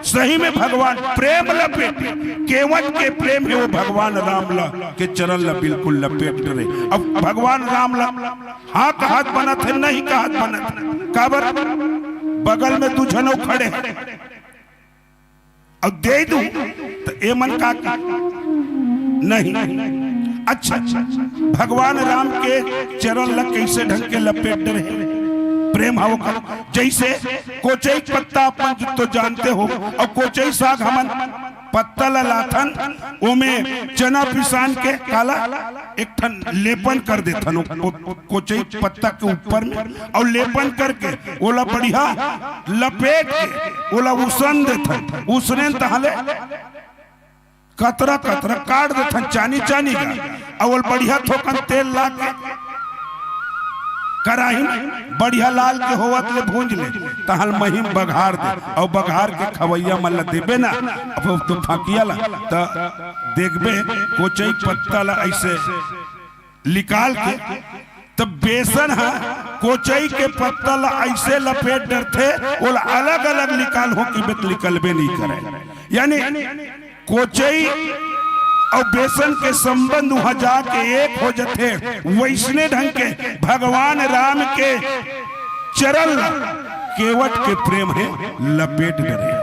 सही में भगवान प्रेम लपेटे, केवट के प्रेम हे वो भगवान राम ला के चरण ला बिल्कुल लपेट डरे। अब भगवान राम ला हाँ कहत बनत हे, नहीं कहत बनत हे। काबर? बगल में दू झन अउ खड़े हे। अब दे दूं त ए मन का की? नहीं। अच्छा, भगवान राम के चरण ला कइसे ढंग के लपेट डरे? प्रेम ह ओकर। जइसे कोचई पत्ता अपन तो जानते हो, अउ कोचई साग हमन पत्ता ला लाथन, ओमे चना पिसान के काला एक ठन लेपन कर देथन ओ, ओ, कोचई पत्ता के ऊपर में, अउ लेपन करके ओला बढ़िया लपेट के ओला उसन देथन। उसने तहले कतरा कतरा काट देथन, चानी चानी का, अउ ओला बढ़िया थोकन तेल ला के कराही में बढ़िया लाल के होवत ले भूंज ले, तहल महीम बघार दे, अउ बघार के खवैया मन ला देबे ना, अब तो फकिया ला, त देखबे कोचई पत्ता ला अइसे निकाल के, त बेसन ह कोचई के पत्ता ला अइसे लपेट डरथे, ओला अलग-अलग निकाल हो कि बेत निकलबे नइ करे। यानी कोचई अउ बेसन के संबंध उहाँ जाके एक हो जथे। वइसने ढंग के भगवान राम के चरण ला केवट के प्रेम हे लपेट डरे।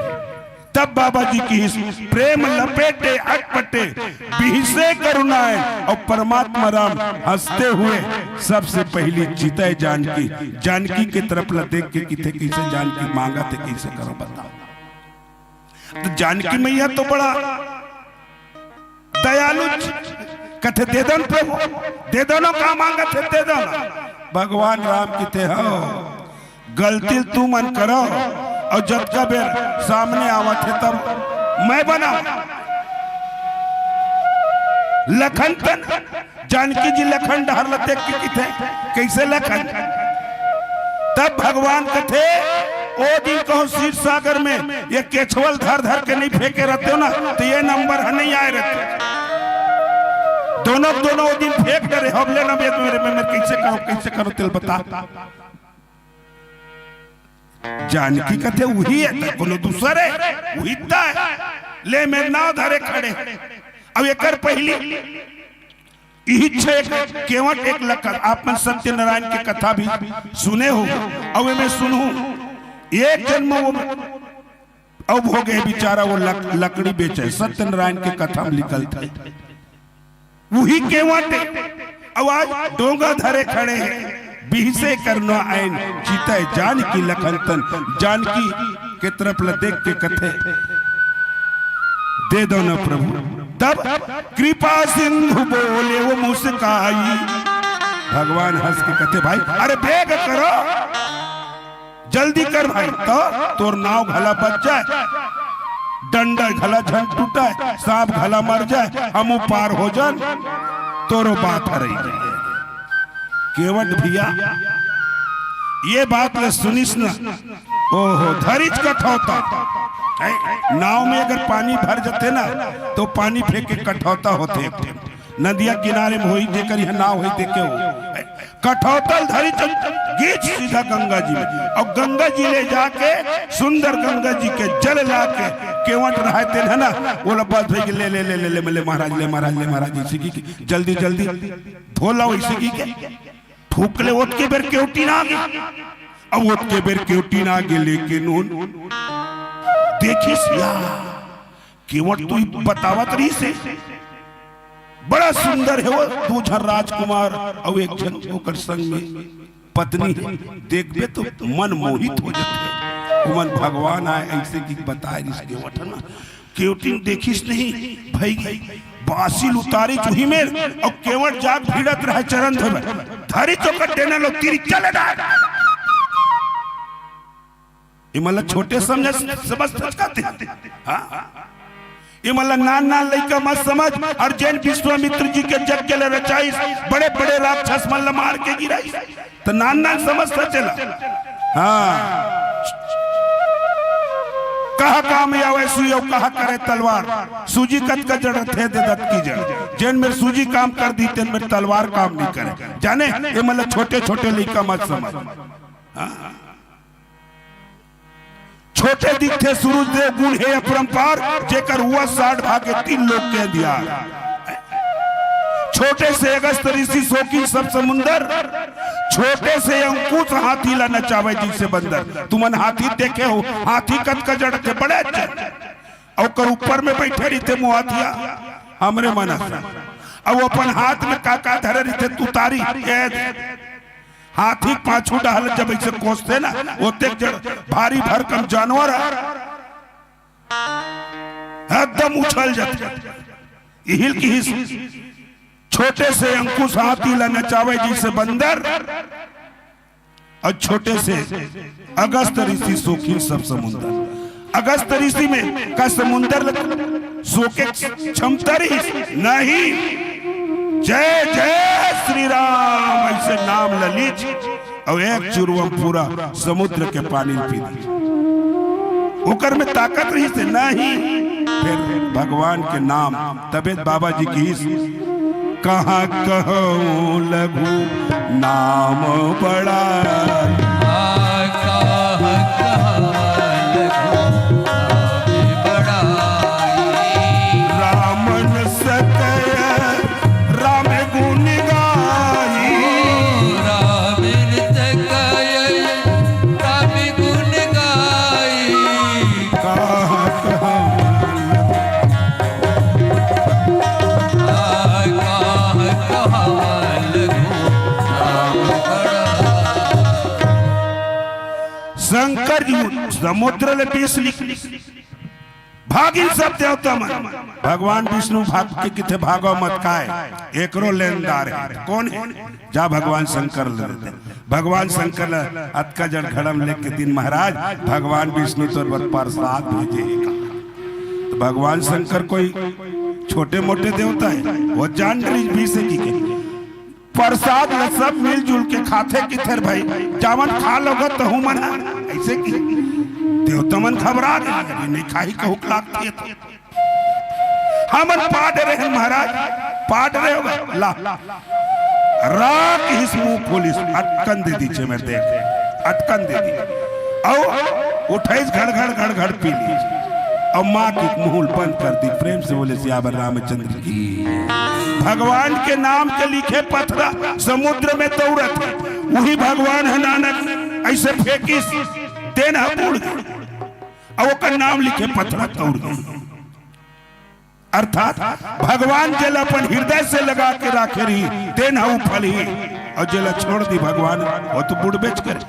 तब बाबा जी किहिस, प्रेम लपेटे अटपटे, बिहसे करुणाए, अउ परमात्मा राम हंसते हुए सबसे पहिली चितय जानकी। जानकी के तरफ ला देख के किथे, कइसे जानकी मांगत हे, कइसे करो बताओ। त जानकी मइया तो बड़ा दयालु, कथे, "दे दो न प्रभु, दे दो न, का मांगत हे, दे दो न।" भगवान राम किथे, "हो, गलती ल तुमन करो, अउ जतका बेर सामने आवत हे, तब मैं बनाऊं।" लखन तन जानकी जी लखन डहर ल देख के किथे, "कइसे लखन?" तब भगवान कथे, "ओ दिन कहूं क्षीर सागर में ये केछवल धर धर के नइ फेंके रहतेव ना, त ये नंबर ह नइ आय रहते।" दोनों, दोनों ओ दिन फेंक डरे, "अब ले ना, मेरे, मेरे, मेरे, कइसे करो, कइसे करो, तेल बता।" जानकी कथे, "उही हे, त कोनो दूसर हे, उही त हे। ले, मेर नाव धरे खड़े।" अब एकर पहिली इहिच एक केवट एक लखन, आप मन सत्यनारायण के कथा भी सुने हो, अउ एमे सुनहू, एक जन्म वो अब हो गे बेचारा, वो लक-, लकड़ी बेचे, सत्यनारायण के कथा में लिखल था, उही केवट हे। अउ आज डोंगा धरे खड़े हे, बिहसे करनो आइन, चितय जानकी लखन तन। जानकी के तरफ ल देख के कथे, "दे दो ना प्रभु।" तब कृपा सिंधु बोले वो मुस्काई। भगवान हंस के कथे, "भाई, अरे बेग करो, जल्दी कर भाई, त तोर नाव घला बच जाय, डंडा घला झन टूटय, सांप घला मर जाय, हमू पार हो जन, तोरो बात हरई जाय।" केवट भइया, ये बात ल सुनिस न, ओहो, धरिच कठौता। हैं? नाव में अगर पानी भर जथे ना, तो पानी फेंक के कठौता होथे एक ठन। नदिया किनारे में होही, जेकर इहाँ नाव होही, देखे हो। कठौता ल धरिच गीच सीधा गंगा जी में। अउ गंगा जी ले जाके सुंदर गंगा जी के जल ला के केवट रहय तेन ह ना, ओला बस धोई के ले, ले, ले, ले, ले, ले, महाराज, ले महाराज, ले महाराज, अइसे कहिके जल्दी, जल्दी धो लाव, अइसे कहिके। थूक ले ओतके बेर केवटिन आगे। अब ओतके बेर केवटिन आगे लेके नोन देखिस या, केवट तो ही बतावत रहिस हे, बड़ा सुंदर हे वो, दू झन राजकुमार अउ एक झन ओकर संग में पत्नी हे। देखबे तो मन मोहित हो जाथे। ओमन भगवान आय अइसे कि बताय रिहिस केवट ह ना, केवटिन देखिस नहीं भई, बासी ल उतारिस उही मेर अउ केवट जाके भिड़त रहय चरन धोय बर, धरिस ओकर डेना ल तीरी चले डार। एमन ला छोटे समझ, समझ थच काते। हाँ? एमन ला नान नान लइका मत समझ। अउ जेन विश्वामित्र जी के यज्ञ ल रचाइस, बड़े बड़े राक्षस मन ला मार के गिराइस, त नान नान समझ थच एला। हाँ। कहा काम आवय सुई अउ कहा करय तलवार। सूजी कतका जड़ रथे, दे दत की जड़। जेन मेर सूजी काम कर दिही, तेन मेर तलवार काम नइ करय। जाने, एमन ला छोटे छोटे लइका मत समझ। हाँ? छोटे दिखथे सूरज देव, गुण हे अपरंपार, जेकर हुआ साठ भागे तीन लोक के अंधियार। छोटे से अगस्त ऋषि सोकिन सब समुंदर, छोटे से अंकुश हाथी ला नचावे जइसे बंदर। तुमन हाथी देखे हो, हाथी कतका जड़ के बड़े अच्छे, अउ ओकर ऊपर में बइठे रहिथे मोहतिया, हमरे मन असन। अउ अपन हाथ में का का धरे रहिथे, तुतारी, ए दे। हाथी के पाछू डहर जब अइसे कोसथे ना, ओतेक जड़ भारी भरकम जानवर ह, एकदम उछल जाथे। इही ल किहिस, छोटे से अंकुश हाथी ला नचावे जइसे बंदर, अउ छोटे से अगस्त ऋषि सोकिन सब समुंदर। अगस्त ऋषि में का समुंदर ल सोके क्षमता रहिस? नहीं। जय जय श्री राम अइसे नाम ल लीस अउ एक चुरुवा म पूरा समुद्र के पानी ल पी दीस। ओकर में ताकत रहिस? नहीं। फेर भगवान के नाम, तबे त बाबा जी किहिस, कहाँ कहूँ लघु नाम बड़ा। आ, कहाँ कहूँ लघु नाम बड़ा। राम न सकय राम गुण गाई। राम न सकय राम गुण गाई। कहाँ कहूँ शंकर जी समुद्र ले बीस लिख भागिन सब देवता मन। भगवान विष्णु भाग के किथे भागो मत काय, एकरो लेनदार हे। कोन हे? जा भगवान शंकर ल दे दे। भगवान शंकर ल अतका जड़ घड़ा म लेके दिन महाराज, भगवान विष्णु तोर बर परसाद भेजे हे का। त भगवान शंकर कोई छोटे मोटे देवता हे? वो जान डरिस बीस हे कि के परसाद ल सब मिलजुल के खाथे किथे रे भई, जावन खा लोगत तहू मन ह। अइसे कि देवता मन घबरा गे, अरे नइ खाही कहूक लागथे त। हमन पा डरे हन महाराज, पा डरे होगा। ला, रा किहिस मुँह खोलिस, अटकन दे दीस हे मेर देख, अटकन दे दीस। अउ उठाइस घड़ घड़ घड़ घड़ पी लीस। अउ माँ के मुँह ल बंद कर दीस। प्रेम से बोले सियावर रामचंद्र की। भगवान के नाम के लिखे पथरा समुद्र में दौड़त हे। उही भगवान ह नानक अइसे फेंकिस, तेन ह बूड़ गे। अउ ओकर नाम लिखे पथरा दौड़ गे। अर्थात भगवान जेला अपन हृदय से लगा के राखे रही, तेन ह उफलही, अउ जेला छोड़ दी भगवान, वो तो बुड़बेच करे।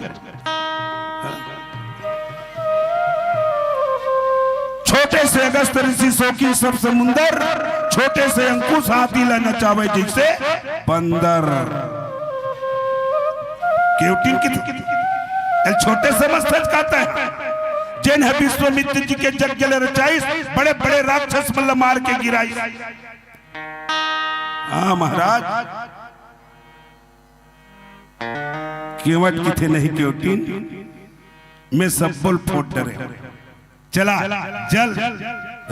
छोटे से अगस्त ऋषि सोकिन सब समुंदर, छोटे से अंकुश हाथी ला नचावे जइसे बंदर। केवटिन किथे, एला छोटे समझथस का तैं? जेन ह विश्वामित्र जी के यज्ञ ल रचाइस, बड़े बड़े राक्षस मन ल मार के गिराइस। हाँ महाराज, केवट किथे नहीं केवटिन, मैं सब्बो ल फोड़ डरे। चला, जल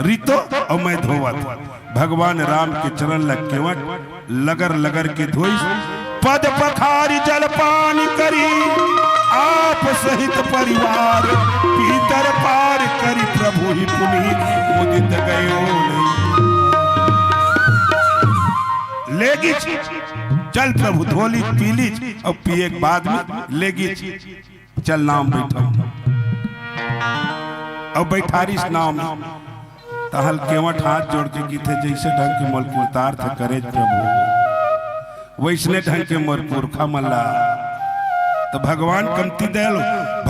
रितो अउ मैं धोवत। भगवान राम के चरण ल केवट लगर लगर के धोइस। पद पखारि जल पान करी, आप सहित परिवार, पीतर पार करी प्रभु ही पुनि मुदित गयो नहीं। ले गिच, चल प्रभु धो लीच, पी लीच, अउ पिए के बाद में ले गिच, चल नाव म बइठो। अउ बइठारिस नाव में। तहल केवट हाथ जोड़ के किथे, "जइसे ढंग के मोल किरतार्थ करेच प्रभु, वइसने ढंग के मोर पुरखा मन ला।" त भगवान कमती दयालु,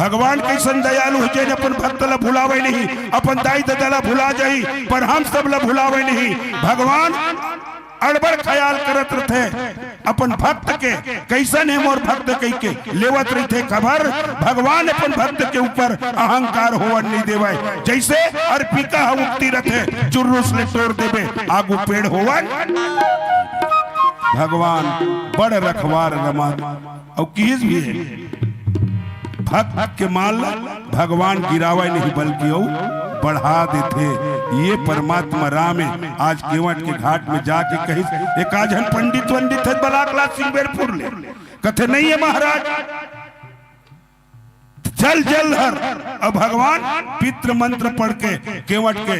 भगवान कइसन दयालु हे, जेन अपन भक्त ला भुलावय नहीं, अपन दाई ददा ला भुला जाही, पर हम सब ला भुलावय नहीं। भगवान अड़बड़ खयाल करत रथे, अपन भक्त के, "कइसन हे मोर भक्त?" कहिके लेवत रहिथे खबर। भगवान अपन भक्त के ऊपर अहंकार होवन नइ देवय। जइसे अर्पिका ह उगती रथे, चुर्रुस ले टोर देबे, आगू पेड़ होवन। भगवान बड़ रखवार रमन, अउ किहिस भी हे, भक्त के माल ला भगवान गिरावय नहीं, बल्कि अउ बढ़ा देथे। ये परमात्मा राम हे। आज केवट के घाट में जाके कहिस, एक आध झन पंडित वंडित हे बलाक ला सिंगबेरपुर ले, कथे, "नहीं हे महाराज, जल जल धर।" अब भगवान पितृ मंत्र पढ़ के केवट के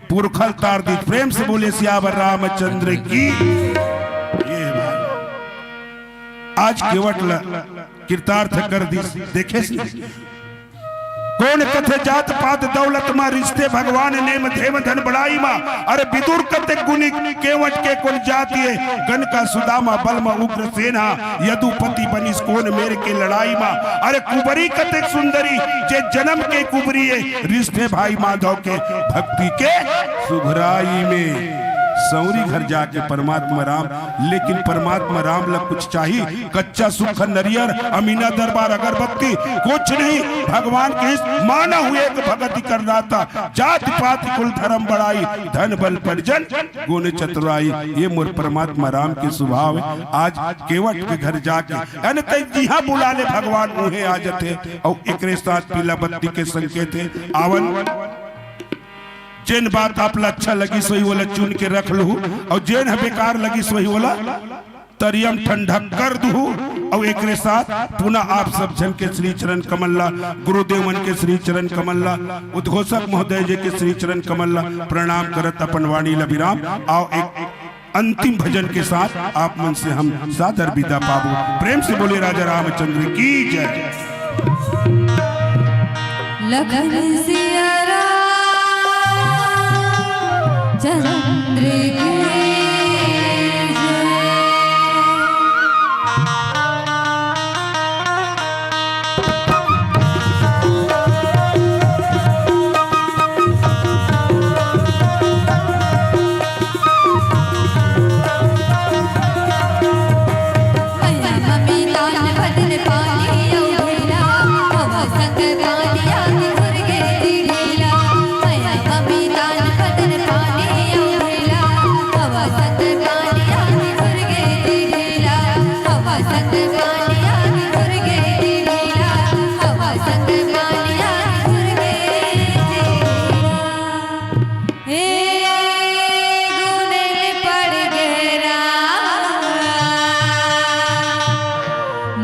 पुरखा ल तार दिस। प्रेम से बोले सियावर रामचंद्र की। ये भाई, आज केवट ला किरतार्थ कर दिस। देखे से कोन कथे जात पात दौलत मा, रिश्ते भगवान नेम धेम धन बड़ाई मा। अरे विदुर कते गुनी केवट के कोन जाति हे, गन का सुदामा बल मा उग्रसेन हा, यदुपति बनिस कोन मेर के लड़ाई मा। अरे कुबरी कते सुंदरी, जे जनम के कुबरी हे, रिश्ते भाई माधव के भक्ति के सुघराई में। सौरी घर जाके परमात्मा राम, लेकिन परमात्मा राम ला कुछ चाही, कच्चा सुखा नरियर, अमीना दरबार अगरबत्ती, कुछ नहीं। भगवान कहिस, "मानहु एक भगति करदाता, जाति पाति कुल धरम बड़ाई, धन बल परिजन गुन चतुराई।" ये मोर परमात्मा राम के सुभाव हे। आज केवट के घर जाके, यानी तैं जिहां बुला ले भगवान उहें आ जथे। अउ एकरे साथ पीला बत्ती के संकेत हे। आवन, जेन बात आप ला अच्छा लगिस होही, ओला चुन के रख लहू, अउ जेन ह बेकार लगिस होही, ओला तरियम ठंडक कर दुहू। अउ एकरे साथ पुनः आप सब झन के श्री चरण कमल ला, गुरुदेव मन के श्री चरण कमल ला, उद्घोषक महोदय जी के श्री चरण कमल ला प्रणाम करत अपन वाणी ला विराम। अउ एक अंतिम भजन के साथ आप मन से हम सादर विदा पाबो। प्रेम से बोले राजा रामचंद्र की जय। लखन सिया राम चंद्र की जय।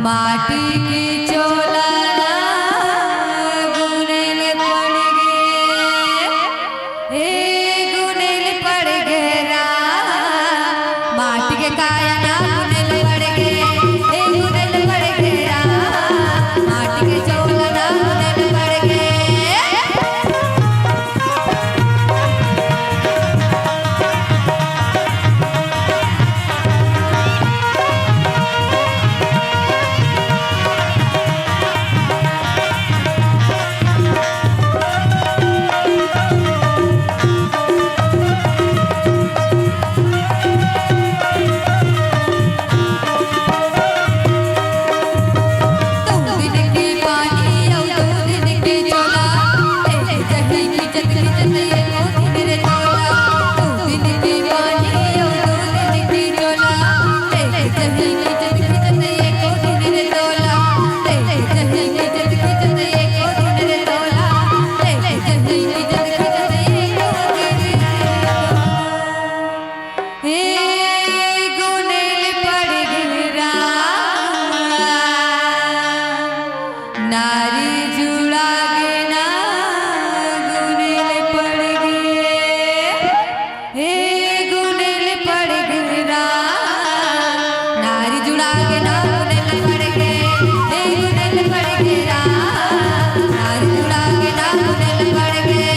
माटी के चोला ला गुनेल पड़ गे, ए गुनेल पड़ गे राम। माटी के काया ना गुनेल पड़ गे, ए गुनेल पड़ गे राम। माटी के चोला ना गुनेल पड़ गे। नारी जुड़ा गे ना गुनेल पड़ गे, हे गुनेल पड़ गे राम। नारी जुड़ा गे ना गुनेल पड़ गे, हे गुनेल पड़ गे राम। नारी जुड़ा गे ना गुनेल पड़ गे।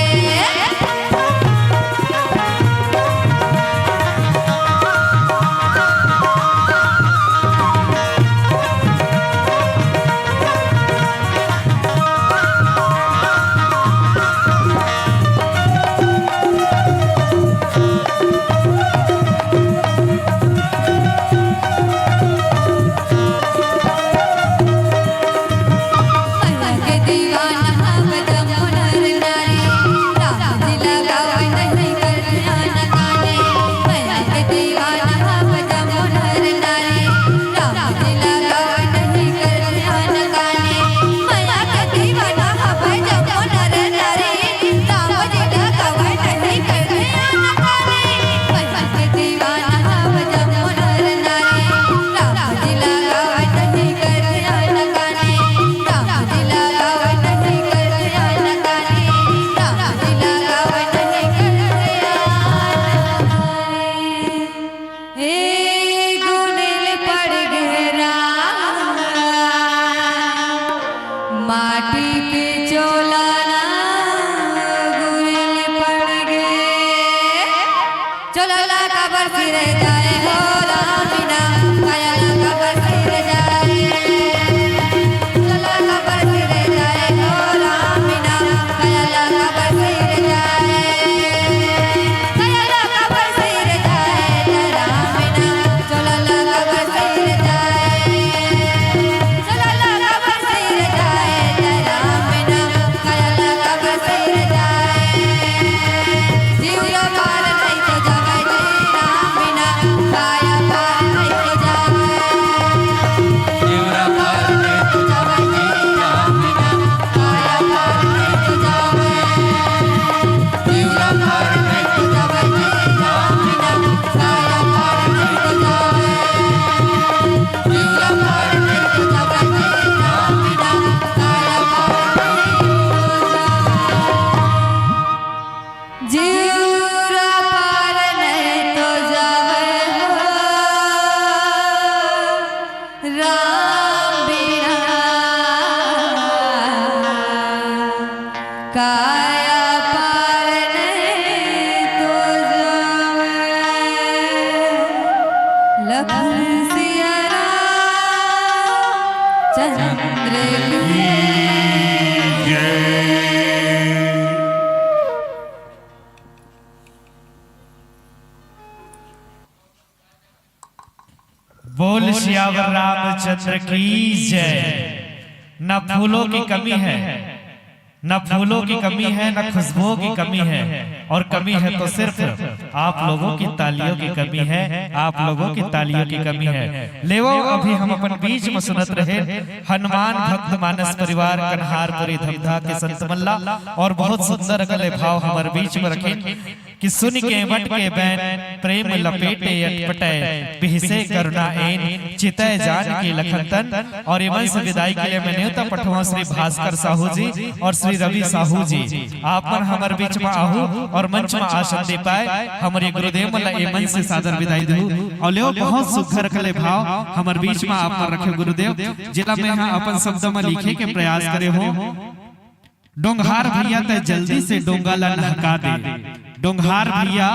ए गुनेल पड़ गे राम, माटी के चोला ना गुनेल पड़ गे। चोला ला काबर सिरे जाए हो रामिना, काया ला काबर सिरे जाए। चोला ला काबर सिरे जाए हो रामिना, काया ला काबर सिरे जाए। जीवरा पार नहीं तो जावे हो राम बिना, काया पार नहीं तो जावे। लखन सिया राम चंद्र की जय। बोल सियावर रामचंद्र की जय। न फूलों की कमी है, न फूलों की कमी है, न खुशबुओं की कमी है, और कमी है तो सिर्फ आप लोगों की तालियों की कमी है, आप लोगों की तालियों की कमी है। लेवो, अभी हम अपन बीच में सुनत रहे हनुमान भक्त मानस परिवार कन्हारपुरी धमधा के संत मन ला, और बहुत सुंदर अकले भाव हमर बीच में रखिन। कि सुनि केंवट के बैन, प्रेम लपेटे अटपटै, बिहसे करुणा एन, चितै जानकी लखन तन। और एमन से विदाई के लिए मैं नेवता पठवाऊं श्री भास्कर साहू जी और श्री रवि साहू जी। आप मन हमर बीच में आहू और मंच में आसन दे पाए, हमर ये गुरुदेव मन ला एमन से सादर विदाई देहू। और लेवो, बहुत सुघर अकले भाव हमर बीच में आप मन रखे गुरुदेव, जेला मैं हा अपन शब्द में लिखे के प्रयास करे हूँ। डोंगहार भैया तै जल्दी से डोंगा ला नहका दे। डोंगहार भैया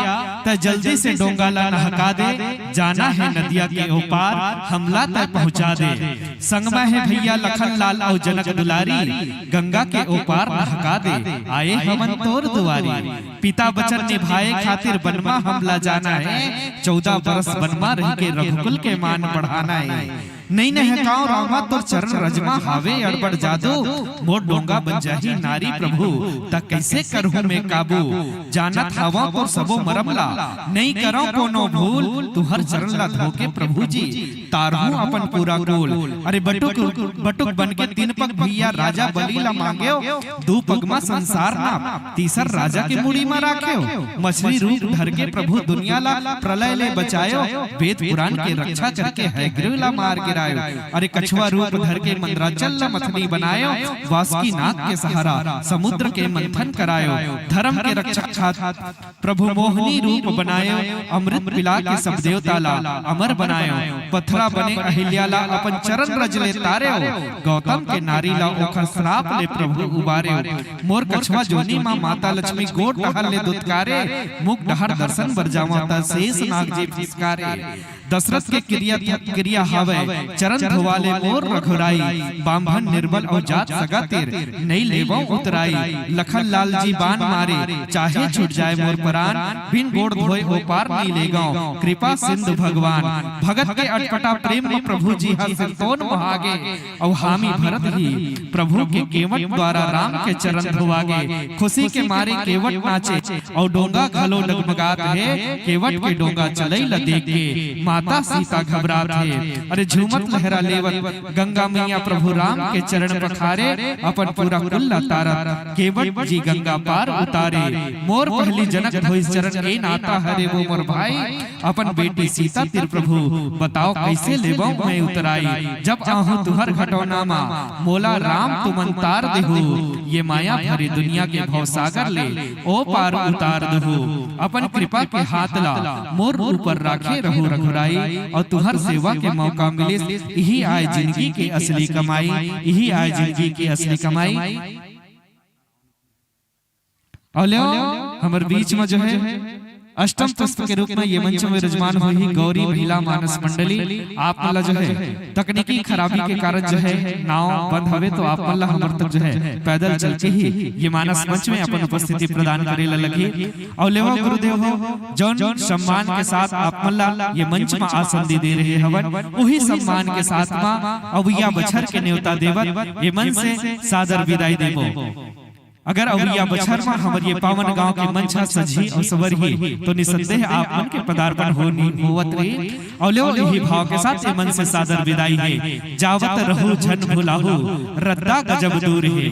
तै जल्दी से डोंगा ला नहका दे। जाना है नदिया के ओ पार, हमला तै पहुंचा दे। संग में है भैया लखन लाल अउ जनक दुलारी, गंगा के ओ पार नहका दे। आए हमन तोर दुआरी। पिता बचन निभाए खातिर बनमा हमला जाना है। चौदह बरस बनमा रहिके रघुकुल के मान बढ़ाना है। नइ नहकांव रामा तोर चरण रजमा हावे अड़बड़ जादू, मोर डोंगा बन जाही नारी प्रभु, त कइसे करहूं मैं काबू। जानत हावंव तोर सबो मरम ला, नइ करंव कोनो भूल, तुंहर चरण ला धोके प्रभु जी, तारहूं अपन पूरा कुल। अरे बटुक, बटुक बन के तीन पग भैया राजा बलि ला मांगेव, दू पग म संसार नाप, तीसर राजा के मुड़ी म राखेव। मछली रूप धर के प्रभु दुनिया ला प्रलय ले बचायो, वेद पुराण के रक्षा करके हयग्रीव ला मार गिरायो। अरे कछुआ रूप धर के मंदराचल ला मथनी बनायो, वासुकी नाग के सहारा समुद्र के मंथन करायो। धर्म के रक्षा खातिर प्रभु मोहनी रूप बनायो, अमृत पिला के सब देवता ला अमर बनायो। पथरा बने अहिल्या ला अपन चरण रज ले तारेव, गौतम के नारी ला ओखर श्राप ले प्रभु उबारेव। मोर कछुआ जोनी मा माता लक्ष्मी गोड़ डहर ले दुतकारे, मुख डहर दर्शन बर जावंव त शेष नाग जी फिसकारे। दशरथ के किरिया, किरिया हावय, चरण धोवा ले मोर रघुराई, बाम्हन निर्बल अउ जात सगा तीर, नइ लेवंव उतराई। लखन लाल जी बान मारे, चाहे छूट जाय मोर परान, बिन गोड़ धोए ओ पार नइ लेगंव, कृपा सिंधु भगवान। भगत के अटपटा प्रेम म प्रभु जी हा सिरतोन मोहागे, अउ हामी भरत ही प्रभु के केवट द्वारा राम के चरण धोवागे। खुशी के मारे केवट नाचे अउ डोंगा घलो डगमगात हे। केवट के डोंगा चलई ल देख के माता सीता घबरात हे। अरे झूमर लहरा लेवत गंगा मैया प्रभु राम के चरण पखारे, अपन पूरा कुल ला तारत केवट जी गंगा पार उतारे। मोर पहली जनक धोइस चरण, ए नाता हरे वो मोर भाई। अपन बेटी सीता तिर प्रभु, बताओ कैसे लेबो मैं उतराई। जब आहूं तुहर घटौना मा, मोला राम तुमन तार देहू। ये माया भरी दुनिया के भवसागर ले ओ पार उतार देहू। अपन कृपा के हाथ ला मोर ऊपर राखे रहू रघुराई, अउ तुहर सेवा के मौका मिलिस, इही आय जिंदगी के असली कमाई, इही आय जिंदगी के असली कमाई। अउ लेव, हमर बीच म जो है अष्टम पुष्प के रूप में ये मंच में विराजमान होही गौरी महिला मानस मंडली। आप मन ला जो है तकनीकी खराबी के कारण जो है नाव बंद हवे, तो आप मन ला हमर तक जो है पैदल चल के ही ये मानस मंच में अपन उपस्थिति प्रदान करे ला लगही। अउ लेवा गुरुदेव हो, जौन सम्मान के साथ आप मन ला ये मंच में आसन दे दे रहे हवन, उही सम्मान के साथ मा अवइया बछर के नेवता देवत ये मन से सादर विदाई देबो। अगर अवइया बछर मा हमर ये पावन गांव के मंच ह सजही अउ संवरही, तो निसंदेह आप मन के पदार्पण होनी होवत रही। अउ लेव, इही भाव के साथ ये मन से सादर विदाई हे। जावत रहू झन भुलाहू, रद्दा गजब दूर हे।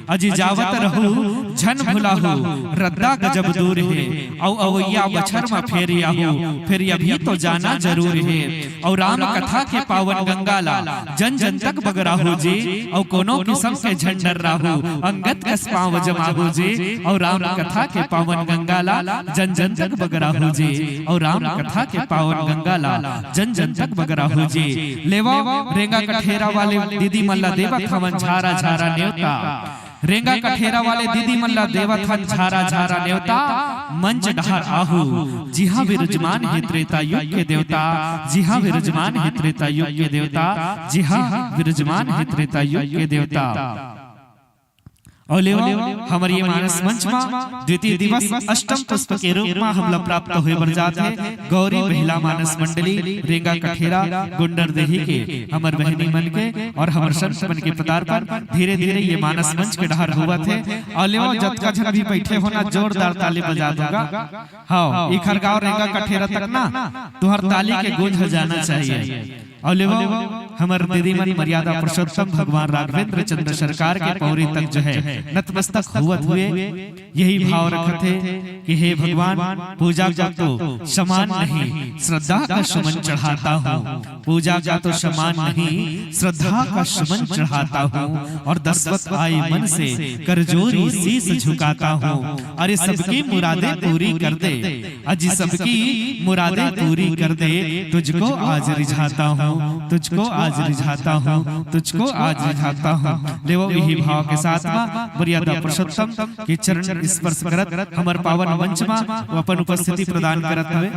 अजी जावत रहू झन भुलाहू, रद्दा गजब दूर हे। अउ अवइया बछर मा फेर आहू, फेर अभी तो जाना जरूर हे। अउ राम कथा के पावन गंगा ला जन जन तक बगराहू जी, अउ कोनो किसम के झन डर्राहू, अंगद कस पांव जमाहू जी। अउ राम कथा के पावन गंगा ला जन जन तक बगराहू जी, अउ राम कथा के पावन गंगा ला जन जन तक बगराहू जी। लेवा, रेंगा कठेरा वाले दीदी मन ला देवत हवन झारा झारा नेवता। रेंगा कठेरा वाले दीदी मन ला देवत हन झारा झारा नेवता। मंच डहार आहू, जिहां विराजमान हे त्रेता युग के देवता, जिहां विराजमान हे त्रेता युग के देवता, जिहां विराजमान हे त्रेता युग के देवता। अउ लेवा, हमर ये मानस मंच मा द्वितीय दिवस अष्टम पुष्प के रूप मा हमला प्राप्त होय बर जात हे। गौरी महिला मानस मंडली रेंगा कठेरा गुंडरदेही के हमर बहिनी मन के अउ हमर संत मन के पदार्पण धीरे धीरे ये मानस मंच के डहार होवत हे। अउ लेवा, जतका झन भी बइठे हो ना, जोरदार ताली बजा दो गा। हव, इखर गांव रेंगा कठेरा तक ना तुहर ताली के गूंज ह जाना चाहिए। अउ लेवा, हमर दीदी मन मर्यादा पुरुषोत्तम भगवान राघवेंद्र चंद्र सरकार के पौरी तक जो है नतमस्तक होवत हुए यही भाव रखत हे कि हे भगवान, पूजा का तो समान नहीं, श्रद्धा का सुमन चढ़ाता हूँ। पूजा का तो समान नहीं, श्रद्धा का सुमन चढ़ाता हूँ। अउ दसवत आए मन से करजोरी शीश झुकाता हूँ। अरे सबकी मुरादें पूरी कर दे, अजी सबकी मुरादें पूरी कर दे, तुझको आज रिझाता हूँ, तुझको आज रिझाता हूँ, तुझको आज रिझाता हूँ। लेवा, इही भाव के साथ मा मर्यादा पुरुषोत्तम के चरण स्पर्श करत हमर पावन मंच मा अपन उपस्थिति प्रदान करत हवे।